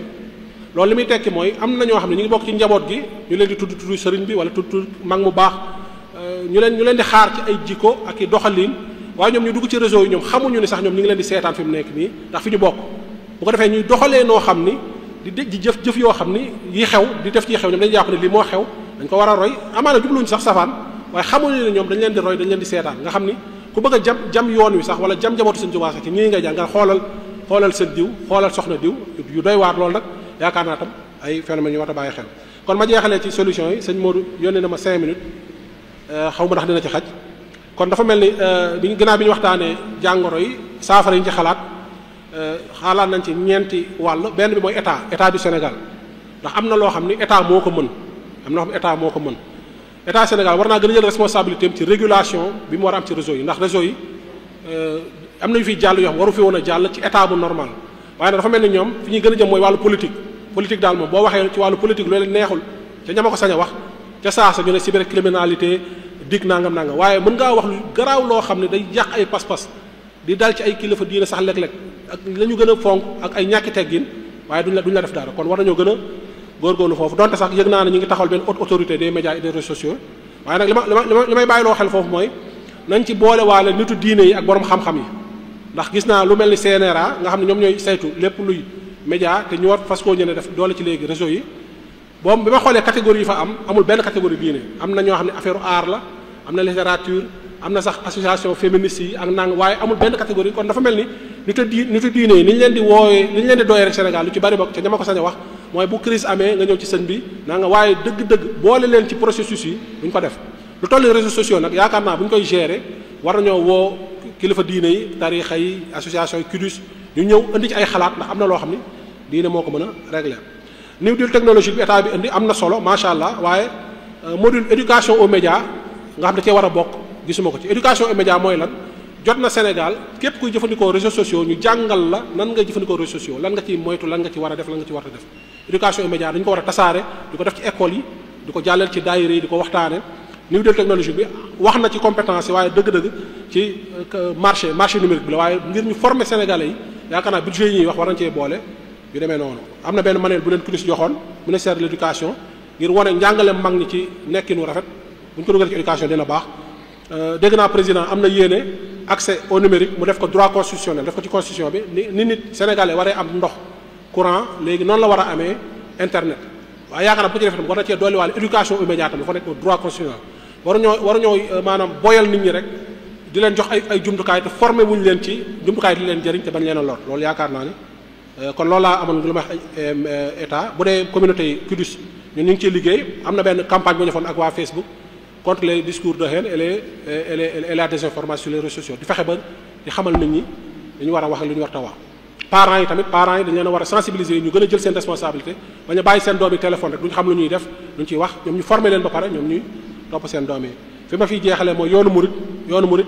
B: loolu li muy tekki mooy am na ñoo xam ne ñu ngi bokk ci njaboot gi ñu leen di tudd sëriñ bi wala tudd mag mu baax ñu leen di xaar ci ay jikko ak i doxalin waaye ñoom ñu dugg ci réseau yi ñoom xamuñu ni sax ñoom ñu ngi leen di seetaan fi mu nekk nii ndax fi ñu bokk bu ko defee ñuy doxalee noo xam ni di jëf yoo xam ni yi xew di def ci xew ñoom dañu jàpp ne lii moo xew dañ ko war a roy amaana jubluñu sax safaan waaye xamuñu ne ñoom dañ leen di roy dañ leen di seetaan nga xam ni ku bëgg a jam yoon wi sax wala jam njabootu sëñ Tuubaa sax ci ñii ngay jàng nga xoolal seen diw xoolal soxna diw yu doy waar loolu nag yaakaar naa tam ay phénomènes yu war a bàyyi xel kon ma jeexalee ci solution yi sëñ Modou yónnee na ma 5 minutes xaw ma ndax dina ci xaj kon dafa mel ni gannaaw bi ñu waxtaanee jàngoro yi saafara yi ñu ci xalaat nañ ci ñeenti wàll benn bi mooy état du Sénégal ndax am na loo xam ni état moo ko mën état Sénégal war naa gën a jël responsabilité am ci régulation bi mu war a am ci réseau yi ndax réseau yi am na yu fiy jàll yoo xam waru fi woon a jàll ci état bu normal waaye nag dafa mel ni ñoom fi ñuy gën a jëm mooy wàllu politique daal moom boo waxee ci wàllu politique loolu neexul te ñama ko sañ a wax ca saasa ñu ne cybercriminalité dig nangam waaye mën ngaa wax lu garaaw loo xam ne day yàq ay pas-pas di dal ci ay kilifa diine sax léeg-léeg ak la ñu gën a fonk ak ay ñàkki teggin waaye duñ la def dara kon war nañoo gën a góorgóorlu foofu donte sax yëg naa ne ñu ngi taxawal benn haute autorité des médias et des réseaux sociaux waaye nag li may bàyyiloo xel foofu mooy nañ ci boole waale nitu diine yi ak borom xam-xam yi ndax gis naa lu mel ni CNRA nga xam ne ñoom ñooy saytu lépp luy média te ñu war fas koo ñëne def doole ci léegi réseau yi boobu bi ma xoolee catégorie yi fa amul benn catégorie diine am na ñoo xam ne affaire art la am na littérature am na sax association féministe yi ak nang waaye amul benn catégorie kon dafa mel ni nitu diine yi ni ñu leen di wooyee ni ñu leen di doyee rek Sénégal lu ci bari bokk ca ñama ko sañ a wax mooy bu crise amee nga ñëw ci sëñ bi naa nga waaye dëgg-dëgg boole leen ci processus yi duñ ko def lu toll réseaux sociaux nag yaakaar naa bu ñu koy gérer war nañoo woo kilifa diine yi tarixa yi association yi kudus ñu ñëw indi ci ay xalaat ndax am na loo xam ni diine moo ko mën a régler. New Deal technologique bi état bi indi am na solo macha allah waaye module éducation aux médias nga xam ne cee war a bokk gisuma ko ci. éducation aux médias mooy lan jot na Sénégal képp kuy jëfandikoo réseaux sociaux ñu jàngal la nan nga jëfandikoo réseaux sociaux lan nga ci moytu lan nga ci war a def lan nga ci war a def. éducation aux médias dañu ko war a tasaare di ko def ci école yi di ko jàllale ci daayira yi di ko waxtaane. New Deal technologique bi wax na ci compétence yi waaye dëgg-dëgg ci marché numérique bi la waaye ngir ñu former sénégalais yi yaakaar naa budget yi ñuy wax war nañ cee boole yu demee noonu. am na benn manuel bu leen CNUS joxoon ministère de l'éducation ngir wane njàngale mag ñi ci nekkinu rafet bu ñu ko dugal ci éducation dina baax. dégg naa président am na yéene accès au numérique mu def ko droit constitutionnel def ko ci constitution bi ni nit sénégalais waree am ndox courant léegi noonu la war a amee internet waaye yaakaar naa bu ko ci def tam war na cee dolliwaale éducation aux médias tam dafa nekk droit constitutionnel. waruñoo maanaam boyal nit ñi rek di leen jox ay jumtukaay te formé wuñu leen ci jumtukaay di leen jëriñ te bañ leen a lor loolu yaakaar naa ni kon loolu laa amoon lu ma wax état bu dee communauté yi CUDIS ñun ñu ngi ciy liggéey am na benn campagne bu ñu defoon ak waa Facebook contre les discours de haine et la désinformation sur les réseaux sociaux di fexe ba di xamal nit ñi li ñu war a wax ak li ñu war a wax. parents yi dañ leen a war a sensibiliser ñu gën a jël seen responsabilité bañ a bàyyi seen doom yi téléphone rek duñu xam lu ñuy def lu ñu ciy wax ñoom ñu former leen ba pare ñoom ñuy topp seen doom yi. fi ma fiy jeexalee mooy yoonu murit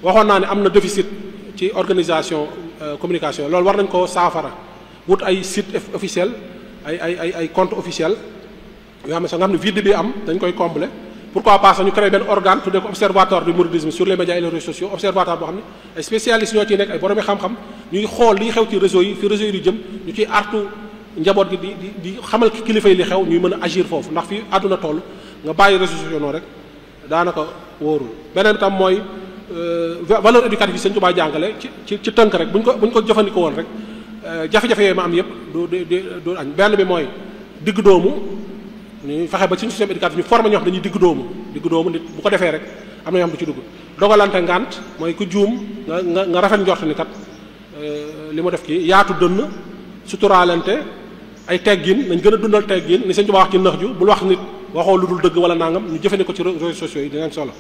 B: waxoon naa ne am na déficit ci organisation communication loolu war nañ ko saafara wut ay site officiel ay compte officiel yoo xam ne vide bi am dañ koy combler. pourquoi pas ñu créer benn organe tuddee ko observatoire du mouridisme sur les médias et les réseaux sociaux observatoire boo xam ne ay spécialistes ñoo ciy nekk ay boroomi xam-xam ñuy xool liy xew ci réseau yi fi réseau yi di jëm ñu ciy artu njaboot gi di xamal kilifa yi li xew ñuy mën a agir foofu ndax fii àdduna toll nga bàyyi réseaux sociaux noonu rek daanaka wóorul. beneen bi tam mooy valeur éducative yi Sëñ Tuubaa jàngale ci tënk rek buñ ko jëfandikoo woon rek jafe-jafe yooyu ma am yëpp du añ benn bi mooy digg doomu. ñu fexe ba suñu système éducatif ñu formé ñoo xam dañuy digg doomu nit bu ko defee rek am na yoo xam du ci dugg dogalante ngant mooy ku juum nga rafet njort ni kat li mu def kii yaatu dënn suturaalante ay teggin nañ gën a dundal teggin ni Sëñ Tuubaa wax ci nax ju bul wax nit waxoo lu dul dëgg wala nangam ñu jëfandikoo ci réseaux sociaux yi dinañ solo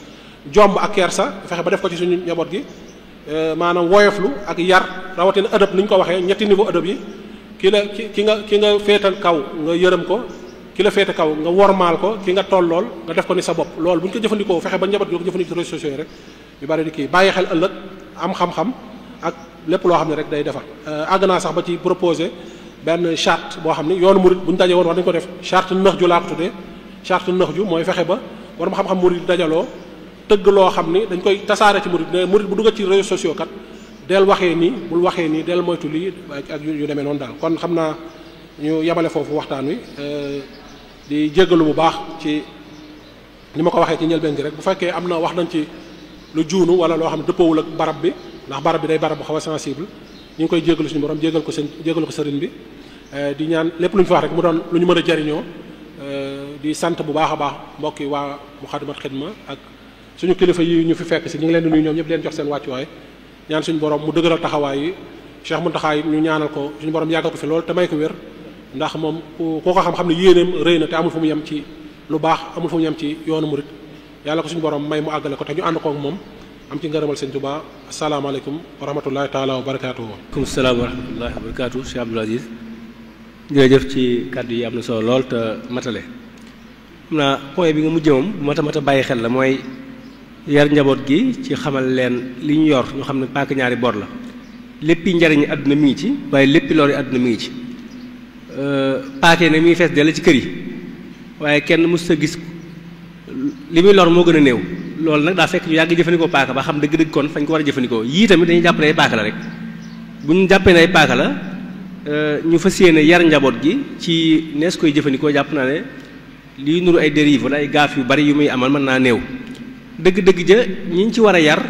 B: jomb ak kersa fexe ba def ko ci suñu njaboot gi maanaam woyoflu ak yar rawatina ëdëb ni ñu ko waxee ñetti niveau ëdëb yi ki nga féetal kaw nga yërëm ko ki la féete kaw nga wormaal ko ki nga tollool nga def ko ni sa bopp loolu bu ñu ko jëfandikoo fexe ba njaboot yoo ko jëfandikoo ci réseaux sociaux yi rek ñu bari di kii bàyyi xel ëllëg am xam-xam ak lépp loo xam ne rek day defar àgg naa sax ba ci proposé benn charte boo xam ne yoonu murid bu ñu dajee woon war nañu ko def charte nëx ju laa ko tuddee charte nëx ju mooy fexe ba war ma xam-xam murid dajaloo tëgg loo xam ni dañ koy tasaare ci murid ne murid bu duggat ci réseaux sociaux kat del waxee nii bul waxee nii del moytu lii ak yu demee noonu daal kon xam naa ñu yemale foofu waxtaan wi di jéggalu bu baax ci ni ma ko waxee ci njëlbeen gi rek bu fekkee am na wax nañ ci lu juunu wala loo xam ne dëppoowul ak barab bi ndax barab bi day barab bu xaw a sensible ñu ngi koy jéggalu suñu borom jéggal ko sëriñ bi di ñaan lépp lu ñu fi wax rek mu doon lu ñu mën a jariñoo di sant bu baax a baax mbokki waa Moukhaddamatoul Khidma ak suñu kilifa yi ñu fi fekk si ñu ngi leen di nuyu ñoom ñëpp leen jox seen wàccuwaay ñaan suñu borom mu dëgëral taxawaay yi Cheikh Mountakha yi ñu ñaanal ko suñu borom yàggal ko fi loolu te may ko wér ndax moom koo ko xam-xam ne yéeneem rëy na te amul fu mu yem ci lu baax amul fu mu yem ci yoonu murit yàlla ko suñu borom may mu àggale ko te ñu ànd ko ak moom am ci ngërëmal Sëñ Tuubaa asalaamaaleykum wa rahmatullahi taala wa barakaatu.
A: waaleykum salaam wa rahmatullahi wa barakaatu Cheikh Abdoul Aziz jërëjëf ci kàddu yi am na solo lool te matale xam naa point bi nga mujjee moom mata bàyyi xel la mooy yar njaboot gi ci xamal leen li ñu yor ñu xam ne paaka ñaari bor la léppi njariñi àdduna mi ngi ci waaye léppi lor yi àdduna mi ngi ci paake ne mi ngi fees dell ci kër yi waaye kenn mës sa gis li muy lor moo gën a néew loolu nag daa fekk ñu yàgg jëfandikoo paaka ba xam dëgg-dëgg kon fañ ko war a jëfandikoo yii tamit dañuy jàpp ne ay paaka la rek bu ñu jàppee ne ay paaka la ñu fas yéene yar njaboot gi ci nees koy jëfandikoo jàpp naa ne lii nuru ay dérive wala ay gaaf yu bari yu muy amal mën naa néew dëgg-dëgg ja ñi ci war a yar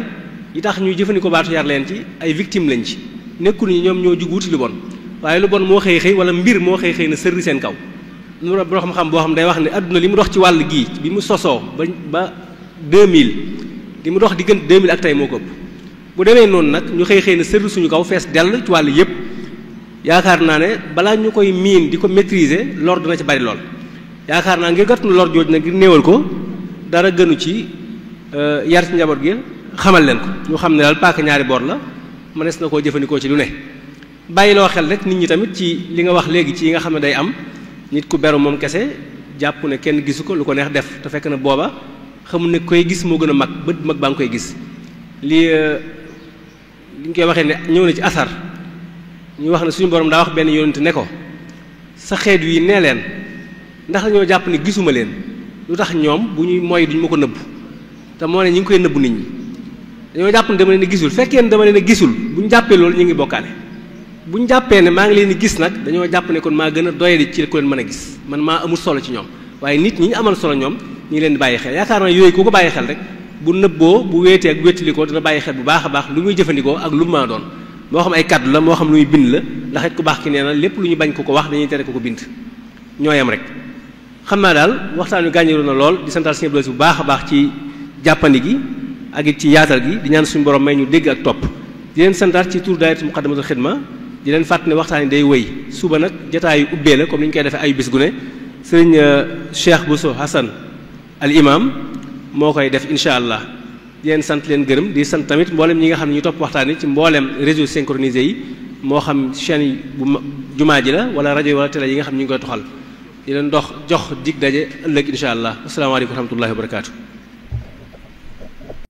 A: yi tax ñuy jëfandikoo baatu yar leen ci ay victime lañ ci nekkul ñi ñoom ñoo jug wuti lu bon waaye lu bon moo xëy wala mbir moo xëy na sërri seen kaw lu boo xam-xam boo xam day wax ne adduna li mu dox ci wàll gii bi mu sosoo ba 2000 li mu dox diggante 2000 ak tey moo ko ëpp bu demee noonu nag ñu xëy na sërri suñu kaw fees dell ci wàll yépp yaakaar naa ne balaa ñu koy miin di ko maîtriser lor dina ci bari lool yaakaar naa ngir gàtt na lor jooju nag ngir néewal ko dara gënu ci yar ci njaboot gi xamal leen ko ñu xam ne daal paaka ñaari boor la mënees na koo jëfandikoo ci lu ne bàyyiloo xel rek nit ñi tamit ci li nga wax léegi ci yi nga xam ne day am nit ku beru moom kese jàpp ne kenn gisu ko lu ko neex def te fekk na booba xamul ne koy gis moo gën a mag bët mag baa ngi koy gis li ñu koy waxee ne ñëw na ci asar ñu wax ne suñu borom daa wax benn yonent ne ko sa xeet yi nee leen ndax dañoo jàpp ne gisuma leen lu tax ñoom bu ñuy mooy duñu ma ko nëbb te moo ne ñu ngi koy nëbbu nit ñi dañoo jàpp ne dama leen a gisul fekkee ne dama leen a gisul bu ñu jàppee loolu ñu ngi bokkaale bu ñu jàppee ne maa ngi leen di gis nag dañoo jàpp ne kon maa gën a doyadi ci ku leen mën a gis man maa amul solo ci ñoom waaye nit ñi ñu amal solo ñoom ñu ngi leen di bàyyi xel yaakaar na yooyu ku ko bàyyi xel rek bu nëbboo bu wéetee ak wéttalikoo dina bàyyi xel bu baax a baax lu muy jëfandikoo ak lu mu mën a doon moo xam ay kaddu la moo xam lu muy bind la ndax it ku baax ki nee na lépp lu ñu bañ ko ko wax dañuy tere ko ko bind ñooyam rek xam naa daal waxtaan wi gàññiru na lool di santal Sëriñ Abdou bu baax a baax ci jàppandi gi ak it ci yaatal gi di ñaan suñu borom may ñu dégg ak topp di leen santaat ci tur daayira Muqaddamatul Xidma di leen fàttali ne waxtaan yi day wëy suba nag jotaayu ubbee la comme ni ñu koy defee ayu bis gu ne sëriñ Cheikh Bousso Hassan al imam moo koy def incha allah di leen sant leen gërëm di sant tamit mboolem ñi nga xam ne ñu topp waxtaan yi ci mboolem réseau synchronisé yi moo xam chaîne yi bu jumaa ji la wala rajo wala télé yi nga xam ne ñu ngi koy toxal di leen jox dig daje ëllëg incha allah asalaamaaleykum wa rahmatullahi wa barakaatu.